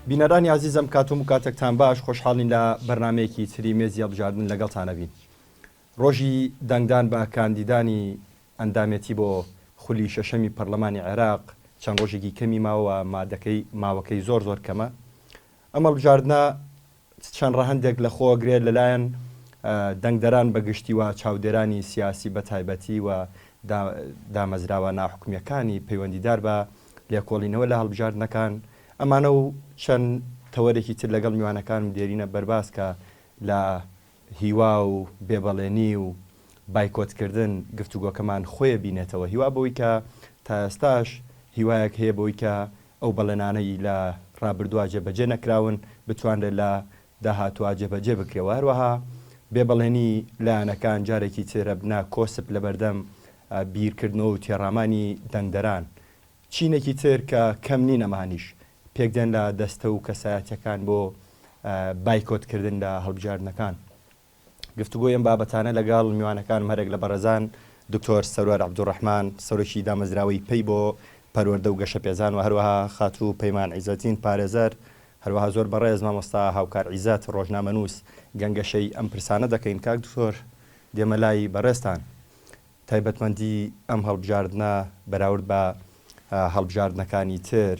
بینەرانی ئازیزم کاتوم و کاتێکتان باش، خۆشحاڵین لە بەرنامەیەکی تری مێزی هەڵبژاردن لەگەڵتان ئەبین. ڕۆژی دەنگدان بە کاندیدانی ئەندامێتی بۆ خولی شەشەمی پەرلەمانی عێراق چەند ڕۆژێکی کەمی ماوە، مادەکەی ماوەکەی زۆر زۆر کەمە. ئەم هەڵبژاردنە چەند ڕەهەندێک لە خۆ ئەگرێت لەلایەن دەنگدەران بە گشتی و چاودێرانی سیاسی بە تایبەتی و دامەزراوە ناحکومییەکانی پەیوەندیدار بە لێکۆڵینەوە لە هەڵبژاردنەکان، ئەمانە و چەند تەوەرێکی تر لەگەڵ میوانەکانم دێرینە بەرباس کە لە هیوا و بێ بەڵێنی و بایکۆتکردن گفتوگۆکەمان خۆی بینێتەوە. هیوا بەوەی کە تا ئێستاش هیوایەک هەیە بەوەی کە ئەو بەڵێنانەی لە ڕابردووا جێبەجێ نەکراون بتوانرێت لە داهاتووا جێبەجێ بکرێ و هەروەها بێ بەڵێنی لایەنەکان جارێکی تر ئەبنە کۆسپ لەبەردەم بیرکردنەوە و تێڕامانی دەنگدەران. چینێکی تر کە کەم نین ئەمانیش پێکدێن لە دەستە و کەسایەتیەکان بۆ بایکۆت کردن لە هەڵبژاردنەکان. گفتوگۆی ئەم بابەتانە لەگەڵ میوانەکانم هەرێک لە بەڕێزان دکتۆر سەروەر عەبدولڕەحمان سەرۆکی دامەزراوەی پەی بۆ پەروەردە و گەشەپێزان و هەروەها خاتوو پەیمان عیزەتین پارێزەر هەروەها زۆر بەڕێز مامۆستا هاوکار عیزەت ڕۆژنامەنووس گەنگەشەی ئەم پرسانە دەکەین. کاک دکتۆر دێمە لای بەڕێزتان. تایبەتمەندی ئەم هەڵبژاردنە بەراورد بە هەڵبژاردنەکانی تر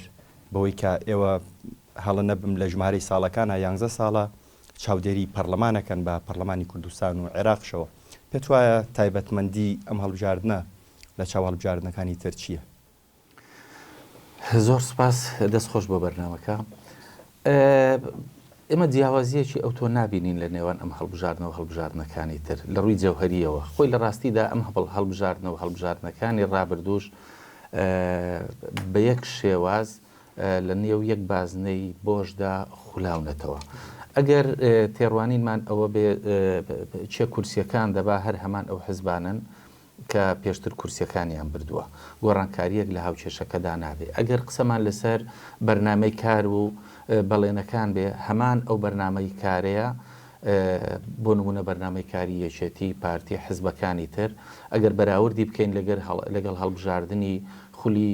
بەوەی کە ئێوە هەڵە نەبم لە ژمارەی ساڵەکانا یانزە ساڵە چاودێری پەڕلەمانەکەن بە پەڕلەمانی کوردستان و عێراقشەوە پێت وایە تایبەتمەندی ئەم هەڵبژاردنە لە چاو هەڵبژاردنەکانی تر چییە؟ زۆر سوپاس دەست خۆش بۆ بەرنامەکە. ئێمە جیاوازیەکی ئەوتۆ نابینین لە نێوان ئەم هەڵبژاردنەوە هەڵبژاردنەکانی تر لە ڕووی جەوهریەوە خۆی لە ڕاستیدا ئەم هەبڵ هەڵبژاردنەوە هەڵبژاردنەکانی ڕابردووش بە یەک شێواز لە نێو یەک بازنەی بۆشدا خولاونەتەوە. ئەگەر تێڕوانینمان ئەوە بێ چێ کورسیەکان دەبا هەر هەمان ئەو حزبانن کە پێشتر کورسیەکانیان بردووە. گۆڕانکارییەک لە هاوکێشەکەدا نابێ. ئەگەر قسەمان لەسەر بەرنامەی کار و بەڵێنەکان بێ، هەمان ئەو بەرنامەی کارەیە، بۆ نموونە بەرنامەی کاری یەکێتی، پارتی، حزبەکانی تر، ئەگەر بەراوردی بکەین لەگەڵ هەڵبژاردنی خولی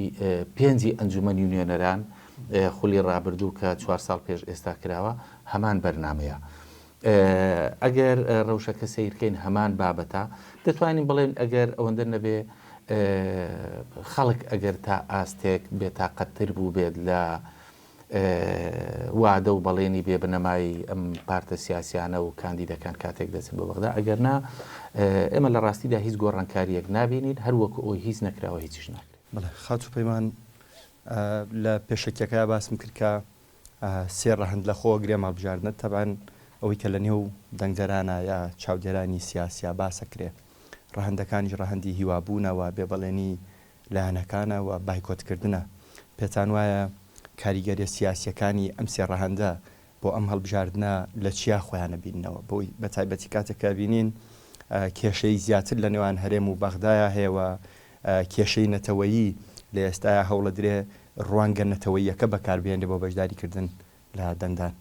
پێنجی ئەنجومەنی نوێنەران، خولی ڕابردوو کە چوار ساڵ پێش ئێستا کراوە، هەمان بەرنامەیە. ئەگەر ڕەوشەکە سەیرکەین هەمان بابەتە، دەتوانین بڵێین ئەگەر ئەوەندە نەبێ خەڵک ئەگەر تا ئاستێک بێتاقەتتر بووبێت لە وادە و بەڵێنی بێ بنەمای ئەم پارتە سیاسیانە و کاندیدەکان کاتێک دەچن بۆ بەغدا ئەگەر نا ئێمە لە ڕاستیدا هیچ گۆڕانکارییەک نابینین هەر وەکو ئەوەی هیچ نەکراوە هیچیش ناکرێت. بەڵێ خاتوو پەیمان لە پێشەکیەکەیا باسم کرد کە سێ ڕەهەند لە خۆ ئەگرێ ئەم هەڵبژاردنە، تەبعەن ئەوەی کە لە نێو دەنگدەرانا یا چاودێرانی سیاسیا باس ئەکرێ ڕەهەندەکانیش ڕەهەندی هیوابوونە و بێ بەڵێنی لایەنەکانە و بایکۆتکردنە. پێتان وایە کاریگەریە سیاسیەکانی ئەم سێ ڕەهەندە بۆ ئەم هەڵبژاردنە لە چیا خۆیان ئەبیننەوە؟ بۆی بە تایبەتی کاتێک کە ئەبینین کێشەی زیاتر لە نێوان هەرێم و بەغدایا هەیە و کێشەی نەتەوەیی لە ئێستایا هەوڵەدرێ ڕوانگە نەتەوەییەکە بەکاربهێنرێ بۆ بەشداریکردن لە دەنگدان.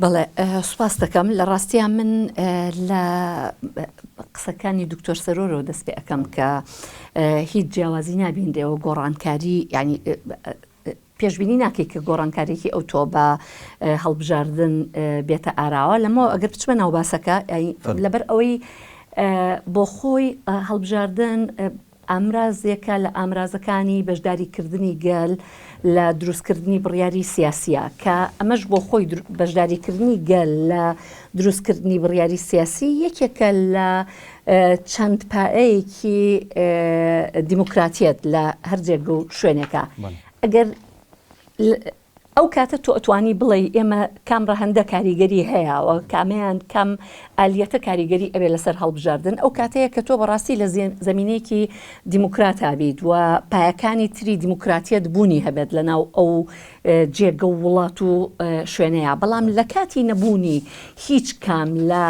بەڵێ سوپاست دەکەم. لە ڕاستیا من لە قسەکانی دکتۆر سەرۆرەوە دەست پێ ئەکەم کە هیچ جیاوازی نابینرێەوە گۆڕانکاری ینی پێشبینی ناکەی کە گۆڕانکاریی ئەوتۆ بە هەڵبژاردن بێتە ئاراوە لەمەوە ئەگەر بچمە ناو باسەکە لەبەر ئەوەی بۆ خۆی هەڵبژاردن ئامرازێکە لە ئامرازەکانی بەشداریکردنی گەل لە دروستکردنی بڕیاری سیاسیە کە ئەمەش بۆ خۆی بەشداریکردنی گەل لە دروستکردنی بڕیاری سیاسی یەکێکە لە چەند پایەیەکی دیموکراتیەت لە هەر جێگە و شوێنێکە ئەگەر ئەو کاتە تۆ ئەتوانی بڵێی ئێمە کام ڕەهەندە کاریگەری هەیە و کامیان کام ئالیەتە کاریگەری ئەوێ لەسەر هەڵبژاردن ئەو کاتەیە کە تۆ بەڕاستی لە زەمینەیەکی دیموکراتا بیت و پایەکانی تری دیموکراتیەت بوونی هەبێت لەناو ئەو جێگە و وڵات و شوێنەیە بەڵام لە کاتی نەبوونی هیچ کام لە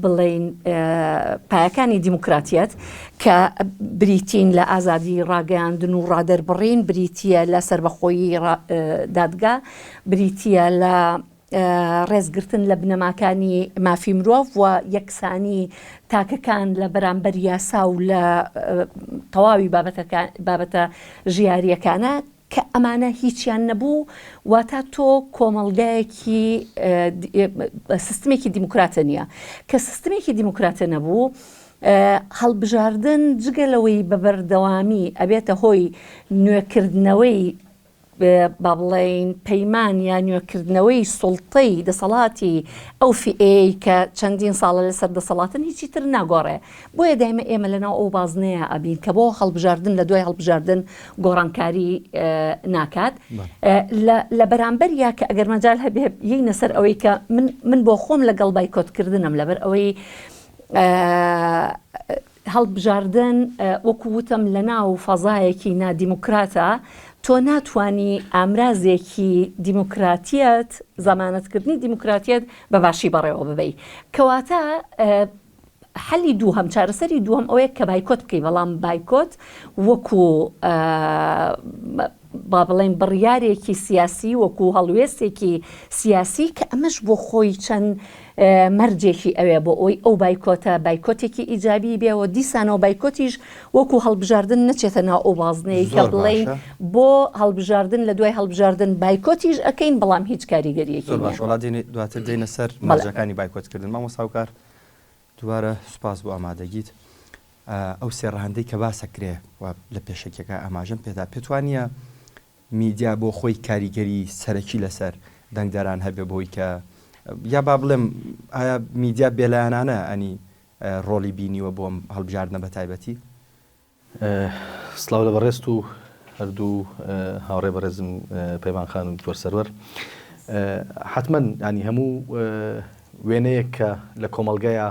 بڵێین پایەکانی دیموکراتیەت کە بریتین لە ئازادی ڕاگەیاندن و ڕادەربڕین، بریتییە لە سەربەخۆیی دادگا، بریتییە لە ڕێزگرتن لە بنەماکانی مافی مرۆڤ و یەکسانی تاکەکان لە بەرامبەر یاسا و لە تەواوی بابەتە ژیارییەکانە. کە ئەمانە هیچیان نەبوو واتا تۆ کۆمەڵگایەکی سیستمێکی دیموکراتە نییە کە سیستمێکی دیموکراتە نەبوو هەڵبژاردن جگە لەوەی بە بەردەوامی ئەبێتە هۆی نوێکردنەوەی با بڵێین پەیمان یا نوێکردنەوەی سوڵتەی دەسەڵاتی ئەو فیئەیەی کە چەندین ساڵە لەسەر دەسەڵاتن هیچی تر ناگۆڕێ بۆیە دایمە ئێمە لەناو ئەو بازنەیە ئەبین کە بۆ هەڵبژاردن لە دوای هەڵبژاردن گۆڕانکاری ناکات لە بەرامبەر یا کە ئەگەر مەجال هەبێ یینە سەر ئەوەی کە من من بۆ خۆم لەگەڵ بایکۆتکردنم لەبەر ئەوەی هەڵبژاردن وەکو وتم لەناو فەزایەکی نادیموکراتە تۆ ناتوانی ئامرازێکی دیموکراتیەت زەمانەتکردنی دیموکراتیەت بە باشی بەڕێوە ببەی کەواتە حەلی دووهەم چارەسەری دووهەم ئەوەیە کە بایکۆت بکەی بەڵام بایکۆت وەکو با بڵێین بڕیارێکی سیاسی وەکو هەڵوێستێکی سیاسی کە ئەمەش بۆ خۆی چەند مەرجێکی ئەوێ بۆ ئەوی ئەو بایکۆتە بایکۆتێکی ئیجابی بێ و دیسانەوە بایکۆتیش وەکو هەڵبژاردن نەچێتە ناو ئەو بازنەیە کە بڵێین بۆ هەڵبژاردن لە دوای هەڵبژاردن بایکۆتیش ئەکەین بەڵام هیچ کاریگەریەکی زۆر باش وەڵا دواتر دێینە سەر مەرجەکانی بایکۆتکردن مامۆستا هاوکار دووبارە سوپاس بۆ ئامادەگیت. ئەو سێ ڕەهەندەی کە باس ئەکرێ و لە پێشەکیەکە ئاماژەم پێدا، پێت وا نییە میدیا بۆ خۆی کاریگەری سەرەکی لەسەر دەنگدەران هەبێ بۆی کە یا با بڵێم ئایا میدیا بێلایەنانە ئەنی ڕۆڵی بینیوە بۆ ئەم هەڵبژاردنە بە تایبەتی؟ سڵاو لە بەڕێزت و هەردوو هاوڕێ بەڕێزم پەیمان خان و دکتۆر سەروەر. حەتمەن یانی هەموو وێنەیەک کە لە کۆمەڵگەیا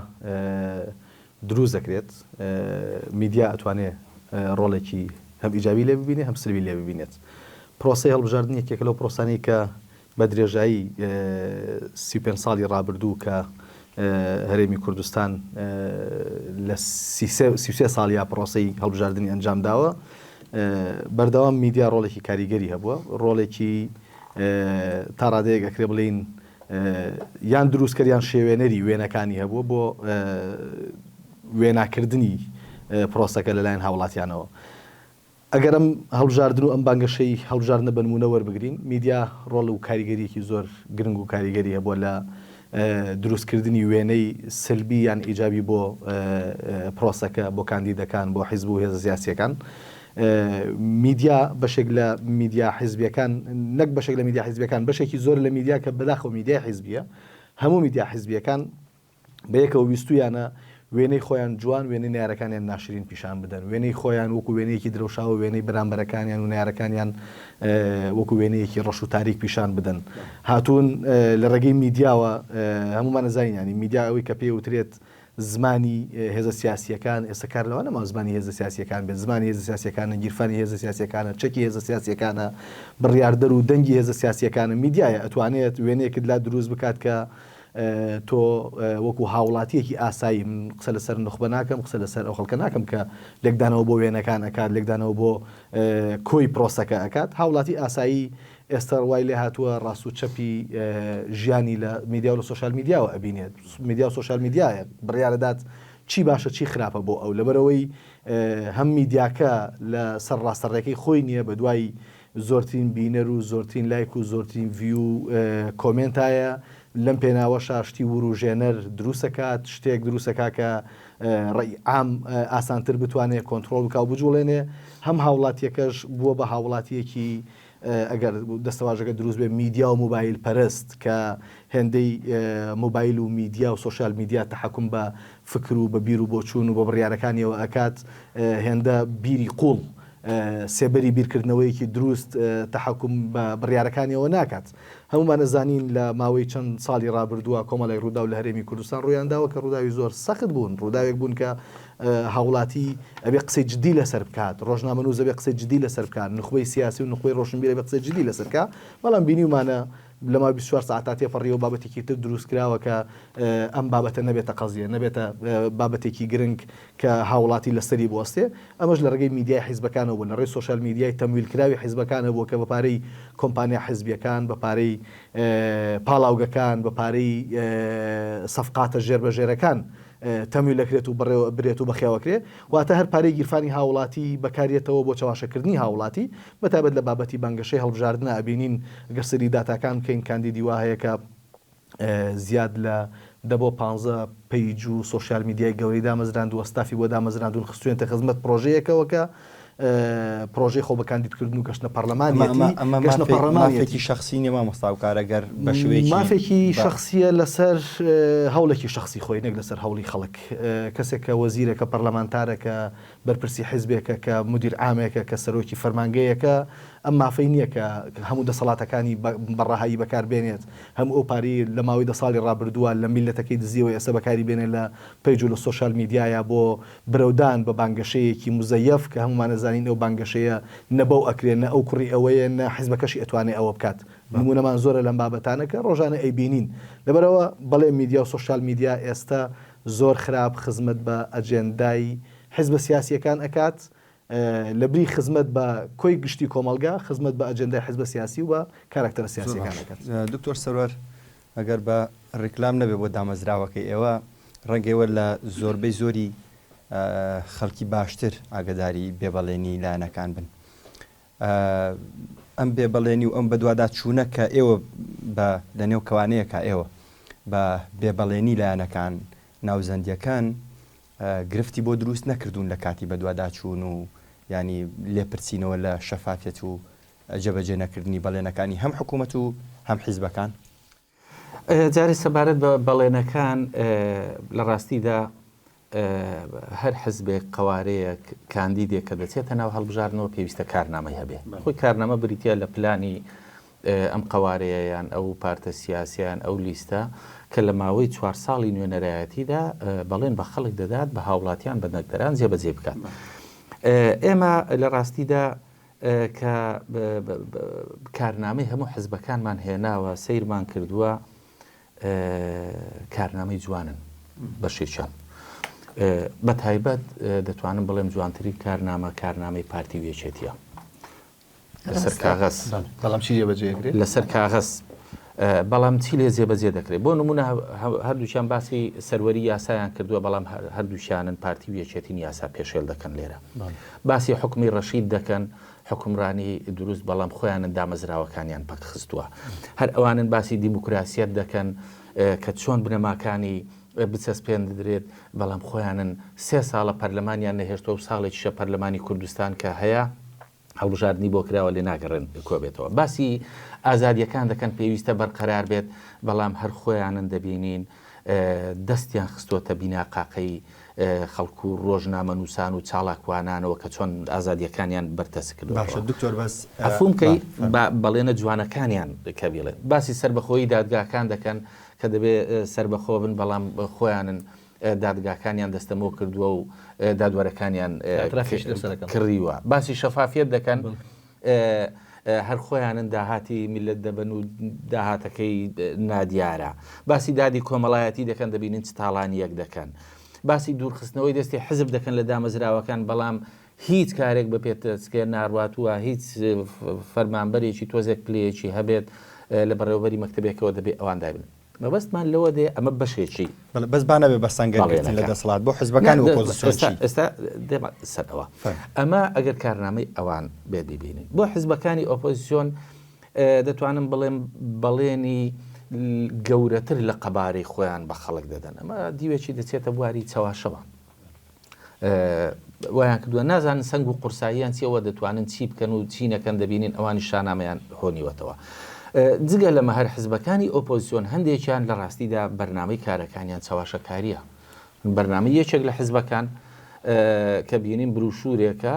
دروست دەکرێت میدیا ئەتوانێ ڕۆڵێکی هەم ئیجابی لێ ببینێ هەم سلبی لێ ببینێت. پرۆسەی هەڵبژاردن یەکێکە لەو پرۆسانەی کە بە درێژایی 35 ساڵی ڕابردوو کە هەرێمی کوردستان لە 33 ساڵیا پرۆسەی هەڵبژاردنی ئەنجام داوە بەردەوام میدیا ڕۆڵێکی کاریگەری هەبووە ڕۆڵێکی تا ڕادەیەک ئەکرێ بڵێین یان دروستکەر یان شێوێنەری وێنەکانی هەبووە بۆ وێناکردنی پرۆسەکە لەلایەن هاوڵاتیانەوە. ئەگەر ئەم هەڵبژاردن و ئەم بانگەشەی هەڵبژاردنە بە نموونە وەربگرین، میدیا ڕۆڵ و کاریگەرییەکی زۆر گرنگ و کاریگەری هەبووە لە دروستکردنی وێنەی سلبی یان ئیجابی بۆ پرۆسەکە، بۆ کاندیدەکان، بۆ حیزب و هێزە سیاسییەکان. میدیا، بەشێک لە میدیا حیزبییەکان، نەک بەشێک لە میدیا حیزبییەکان، بەشێکی زۆر لە میدیا کە بەداخەوە میدیای حیزبییە، هەموو میدیا حیزبییەکان بەیەکەوە ویستویانە وێنەی خۆیان جوان وێنەی نەیارەکانیان ناشرین پیشان بدەن، وێنەی خۆیان وەکو وێنەیەکی درەوشاوە وێنەی بەرامبەرەکانیان و نەیارەکانیان وەکو وێنەیەکی ڕەش و تاریک پیشان بدەن. هاتوون لە ڕێگەی میدیاوە هەموومان ئەزانین یانی میدیا ئەوەی کە پێی ئەوترێت زمانی هێزە سیاسییەکان ئێستا کار لەوە نەماوە زمانی هێزە سیاسییەکان بێت، زمانی هێزە سیاسییەکانە، گیرفانی هێزە سیاسییەکانە، چەکی هێزە سیاسییەکانە، بڕیاردەر و دەنگی هێزە سیاسییەکانە، میدیایە ئەتوانێت وێنەیەکت لا دروست بکات کە تۆ وەکو هاوڵاتیەکی ئاسایی، من قسە لەسەر نوخبە ناکەم، قسە لەسەر ئەو خەڵکە ناکەم کە لێکدانەوە بۆ وێنەکان ئەکات، لێکدانەوە بۆ کۆی پرۆسەکە ئەکات، هاوڵاتی ئاسایی ئێستا وای لێهاتووە ڕاست و چەپی ژیانی لە میدیا و لە سۆشیال میدیاوە ئەبینێت، میدیا و سۆشیال میدیایە بڕیارەدات چی باشە چی خراپە بۆ ئەو، لەبەرئەوەی هەم میدیاکە لە سەر ڕاستە ڕێکەی خۆی نییە بەدوای زۆرترین بینەر و زۆرترین لایک و زۆرترین view و کۆمێنتایە، لەم پێناوەشا شتی وروژێنەر دروستەکات، شتێک دروستەکا کە ڕەئی عام ئاسانتر بتوانێ کۆنترۆڵ بکا و بجوڵێنێ، هەم هاوڵاتیەکەش بووە بە هاوڵاتیەکی ئەگەر دەستەواژەکە دروست بێ میدیا و مۆبایل پەرست کە هێندەی مۆبایل و میدیا و سۆشیال میدیا تەحەکوم بە فکر و بە بیر و بۆچوون و بە بڕیارەکانیەوە ئەکات هێندە بیری قوڵ سێبەری بیرکردنەوەیەکی دروست تەحەکوم بە بڕیارەکانیەوە ناکات. هەموومان ئەزانین لە ماوەی چەند ساڵی ڕابردووە کۆمەڵێک ڕووداو لە هەرێمی کوردستان ڕوویانداوە کە ڕووداوی زۆر سەخت بوون، ڕووداوێک بوون کە هاوڵاتی ئەبێ قسەی جدی لەسەر بکات، ڕۆژنامەنووس ئەبێ قسەی جدی لەسەر بکات، نوخبەی سیاسی و نوخبەی ڕۆشنبیر ئەبێ قسەی جدی لەسەر بکات، بەڵام بینیومانە لە ماوەی 24 سەعاتا تێپەڕیوە بابەتێکی تر دروست کراوە کە ئەم بابەتە نەبێتە قەزیە، نەبێتە بابەتێکی گرنگ کە هاوڵاتی لەسەری بوەستێ، ئەمەش لە ڕێگەی میدیای حیزبەکانەوە بووە، لە ڕێی سۆشیال میدیای تەمویلکراوی حیزبەکانەوە بووە کە بە پارەی کۆمپانیا حیزبییەکان، بە پارەی پاڵاوگەکان، بە پارەی سەفقاتە ژێربەژێرەکان. تەمویل ئەکرێت و بەڕێوە ئەبرێت و بەخێو ئەکرێ، واتە هەر پارەی گیرفانی هاوڵاتی بەکاریەتەوە بۆ چەواشەکردنی هاوڵاتی، بەتایبەت لە بابەتی بانگەشەی هەڵبژاردنا ئەبینین گەر سەیری داتاکان بکەین کاندیدی وا هەیە کە زیاد لە دە بۆ پانزە page و سۆشیال میدیای گەورەی دامەزراندووە، ستافی بۆ دامەزراندوون، خستوویەتە خزمەت پڕۆژەیەکەوە کە پڕۆژەی خۆ بەکاندیدکردن و گەشتنە پەڕلەمانیەتی، ئەمە گەشتنە پەڕلەمانیەتی. مافێکی شەخسی نیە مامۆستا هاوکار ئەگەر بە شێوەیەکی مافێکی شەخسیە لەسەر هەوڵێکی شەخسی خۆی نەک لەسەر هەوڵی خەڵک. کەسێک کە وەزیرە، کە پەڕلەمانتارە، کە بەرپرسی حیزبێکە، کە مودیر عامێکە، کە سەرۆکی فەرمانگەیەکە، ئەم مافەی نییە کە هەموو دەسەڵاتەکانی بە ڕەهایی بەکار بێنێت، هەموو ئەو پارەی لە ماوەی دە ساڵی ڕابردووە لە میللەتەکەی دزیەوە ئێستا بەکاری بێنێت لە page و لە سۆشیال میدیایا بۆ برەودان بە بانگەشەیەکی موزەیەف کە هەموومان ئەزانین ئەو بانگەشەیە نە بەو ئەکرێ نە ئەو کوڕی ئەوەیە نە حیزبەکەشی ئەتوانێ ئەوە بکات. نموونەمان زۆرە لەم بابەتانە کە ڕۆژانە ئەیبینین. لەبەرئەوە بەڵێ میدیا و سۆشیال میدیا ئێستا زۆر خراپ خزمەت بە ئەجێندای حیزبە سیاسییەکان ئەکات، لەبری خزمەت بە کۆی گشتی کۆمەڵگا، خزمەت بە ئەجێندای حیزبە سیاسی و بە کاراکتەرە زۆر سیاسییەکان باش ئەکات. دکتۆر سەروەر ئەگەر بە ڕیکلام نەبێ بۆ دامەزراوەکەی ئێوە، ڕەنگە ئێوە لە زۆربەی زۆری خەڵکی باشتر ئاگەداری بێبەڵێنی لایەنەکان بن. ئەم بێ بەڵێنی و ئەم بەدواداچوونە کە ئێوە بە لە نێو کەوانەیەکا ئێوە بە بێ بەڵێنی لایەنەکان ناوزەندیەکان گرفتی بۆ دروست نەکردوون لە کاتی بەدواداچوون و یانی لێپرسینەوە لە شەفافیەت و جێبەجێ نەکردنی بەڵێنەکانی هەم حکوومەت و هەم حیزبەکان؟ جارێ سەبارەت بە بەڵێنەکان لە ڕاستیدا هەر حزبێک قوارەیەک کاندیدێک کە دەچێتە ناو هەڵبژاردنەوە پێویستە کارنامەی هەبێ خۆی کارنامە بریتە لە پلانی ئەم قوارەیە یان ئەو پارتە سیاسیان ئەو لیستە کە لە ماوەی چوار ساڵی نوێنەرایەتیدا بەڵێن بە خەڵک دەدات بە هاوڵاتیان بە دەنگدەران جێبەجێ بکات ئێمە لە ڕاستیدا کە کارنامەی هەموو حزبەکانمان هێناوە سەیرمان کردووە کارنامەی جوانن بەشێکیان بە تایبەت دەتوانم بڵێم جوانترین کارنامە کارنامەی پارتی و یەکێتیە لەسەر کاغەز بەڵام چی جێبەجێ لەسەر کاغەز بەڵام چی لێ جێبەجێ دەکرێت بۆ نمونە هەردووکیان باسی سەروەری یاسایان کردووە بەڵام هەردووکیانن پارتی و یەکێتین یاسا پێشێل دەکەن لێرە باسی حکومی ڕەشید دەکەن حکومڕانی دروست بەڵام خۆیانن دامەزراوەکانیان پەک خستووە هەر ئەوانن باسی دیموکراسیەت دەکەن کە چۆن بنەماکانی بچەسپێندرێت بەڵام خۆیانن سێ ساڵە پەرلەمانیان نەهێشتوە و ساڵێکیشە پەرلەمانی کوردستان کە هەیە هەڵبژاردنی بۆ کراوە لێ ناگەڕێن کۆبێتەوە. باسی ئازادیەکان دەکەن پێویستە بەرقەرار بێت، بەڵام هەر خۆیانن دەبینین دەستیان خستۆتە بیناقاقەی خەڵک و ڕۆژنامەنووسان و چاڵاکوانانەوە کە چۆن ئازادیەکانیان بەرتەسک کردووەتەوە. باشە دکتۆر بەس عەفووم کەی با بەڵێنە جوانەکانیان کە بیڵێن. باسی سەربەخۆیی دادگاکان دەکەن کە دەبێ سەربەخۆ بن بەڵام خۆیانن دادگاکانیان دەستەمۆ کردووە و دادوەرەکانیان کڕیوە. باسی شەفافیەت دەکەن هەر خۆیانن داهاتی میللەت دەبەن و داهاتەکەی نادیارە. باسی دادی کۆمەڵایەتی دەکەن دەبینین چ تاڵانییەک دەکەن. باسی دوورخستنەوەی دەستی حزب دەکەن لە دامەزراوەکان بەڵام هیچ کارێک بە پێتەچکە ناڕوات و هیچ فەرمانبەرێکی تۆزێک پلەیەکی هەبێت لە بەڕێوەبەری مەکتەبێکەوە دەبێ ئەوان دابنێن. مەبەستمان لەوە دێ ئەمە بەشێکی. بەڵێ بەس با نەبێ بە سەنگەر گرتن لە دەسەڵات بۆ حزبەکانی ئۆپۆزسیۆن چی؟ ئێستا دێمە سەر ئەوە. ئەمە ئەگەر کارنامەی ئەوان بێت بیبینین. بۆ حزبەکانی ئۆپۆزسیۆن دەتوانم بڵێم بەڵێنی گەورەتر لە قەبارەی خۆیان بە خەڵک دەدەن. ئەمە دیوێکی دەچێتە بواری چەواشەوە. وایان کردووە نازانن سەنگ و قورساییان چیەوە دەتوانن چی بکەن و چی نەکەن دەبینین ئەوانی شانامەیان هۆنیوەتەوە. جگە لەمە هەر حزبەکانی ئۆپۆزیسیۆن هەندێکیان لە ڕاستیدا بەرنامەی کارەکانیان چەواشەکاریە. بەرنامەی یەکێک لە حزبەکان کە بینیم بروشورێکە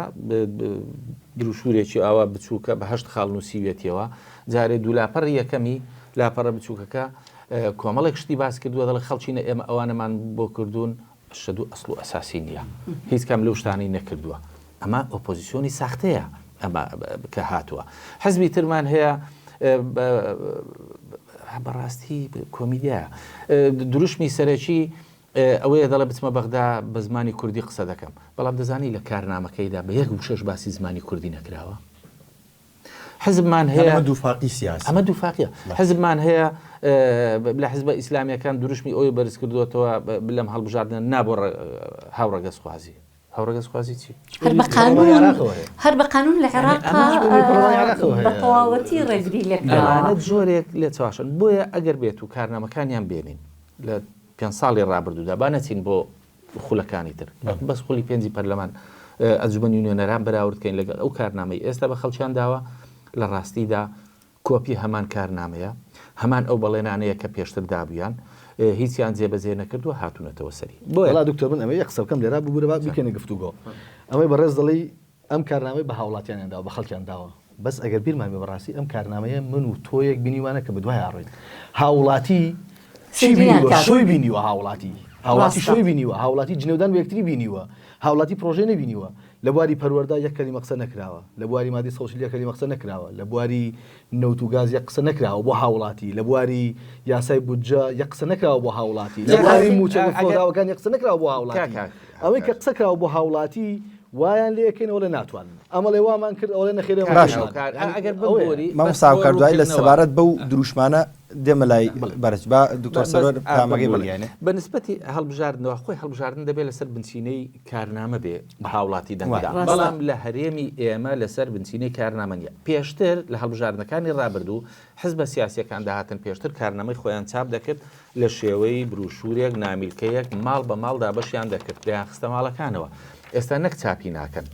بروشورێکی ئاوا بچووکە بە هەشت خاڵ نووسیوێتیەوە جارێ دوو لاپەڕی یەکەمی لاپەڕە بچووکەکە کۆمەڵێک شتی باس کردووە دەڵێ خەڵکینە ئێمە ئەوانەمان بۆ کردوون شەدوو ئەسڵ و ئەساسی نییە هیچ کام لەو شتانەی نەکردووە ئەمە ئۆپۆزیسیۆنی ساختەیە ئەمە کە هاتووە حزبی ترمان هەیە بەڕاستی کۆمیدیایە دروشمی سەرەکی ئەوەیە دەڵێ بچمە بەغدا بە زمانی کوردی قسە دەکەم بەڵام دەزانی لە کارنامەکەیدا بە یەک وشەش باسی زمانی کوردی نەکراوە. حزبمان هەیە ئەمە دووفاقی سیاسی ئەمە دووفاقیە حزبمان هەیە لە حزبە ئیسلامیەکان دروشمی ئەوی بەرز کردوێتەوە لەم هەڵبژاردنە نابۆ هاوڕەگەزخوازی هاوڕەگەزخوازی چی؟ هەر بە قانون هەر بە قانون لە عێراق بە تەواوەتی ڕێگری لێکراوە جۆرێک لێ چواشن بۆیە ئەگەر بێت و کارنامەکانیان بێنین لە پێ ساڵی ڕابردوودا با نەچین بۆ خولەکانی تر بەس خولی پێنجی پەرلەمان ئەنجومەنی نوێنەران بەراورد کەین لەگەڵ ئەو کارنامەی ئێستا بە خەڵکیان داوە لە ڕاستیدا کۆپی هەمان کارنامەیە هەمان ئەو بەڵێنانەیە کە پێشتر دابوویان هیچیان جێبەجێ نەکردووە هاتوونەتەوە سەری بۆیە وەڵا دکتۆر من ئەمەی یەک قسە بکەم لێرە ببورە با بیکەینە گفتوگۆ ئەمەی بەڕێز دەڵێی ئەم کارنامەی بە هاوڵاتیانیان داوە بە خەڵکیان داوە بەس ئەگەر بیرمان بێ بەڕاستی ئەم کارنامەیە من و تۆیەک بینیوانە کە بەدوای ئاڕۆین هاوڵاتی چی بینیوە شۆی بینیوە هاوڵاتی هاوڵاتی شۆی بینیوە هاوڵاتی جنێودان بە یەکتری بینیوە هاوڵاتی پرۆژەی نەبینیوە لە بواری پەروەردە یەک کەلیمە قسە نەکراوە لە بواری مادی سەوچل یەک کەلیمە قسە نەکراوە لە بواری نەوت و گاز یەک قسە نەکراوە بۆ هاوڵاتی لە بواری یاسای بودجە یەک قسە نەکراوە بۆ هاوڵاتی لە بواری مووچە فرۆشراوەکان یەک قسە نەکراوە بۆ هاوڵاتی ئەوەی کە قسە کراوە بۆ هاوڵاتی وایان لێ ئەکەین ئەوڵێ ناتوانن ئەمەڵێ وامان کرد ئەوڵێ نەخێرێ باشە ئەگەر ببوری مامۆستا هاوکار دوایی لە سەبارەت بەو دروشمانە دێمە لای بەرز با دکتۆر سەروەر پامەکەی بگەیەنێ. بە نسبەتی هەڵبژاردنەوە خۆی هەڵبژاردن دەبێت لەسەر بنچینەی کارنامە بێ بە هاوڵاتی دەنگدا بەڵام لە هەرێمی ئێمە لەسەر بنچینەی کارنامە نییە پێشتر لە هەڵبژاردنەکانی ڕابردوو حزبە سیاسیەکان دەهاتن پێشتر کارنامەی خۆیان چاپ دەکرد لە شێوەی بروشورێک، نامیلکەیەک، ماڵ بە ماڵ دابەشیان دەکرد، دەیانخستە ماڵەکانەوە. ئێستا نەک چاپی ناکەن،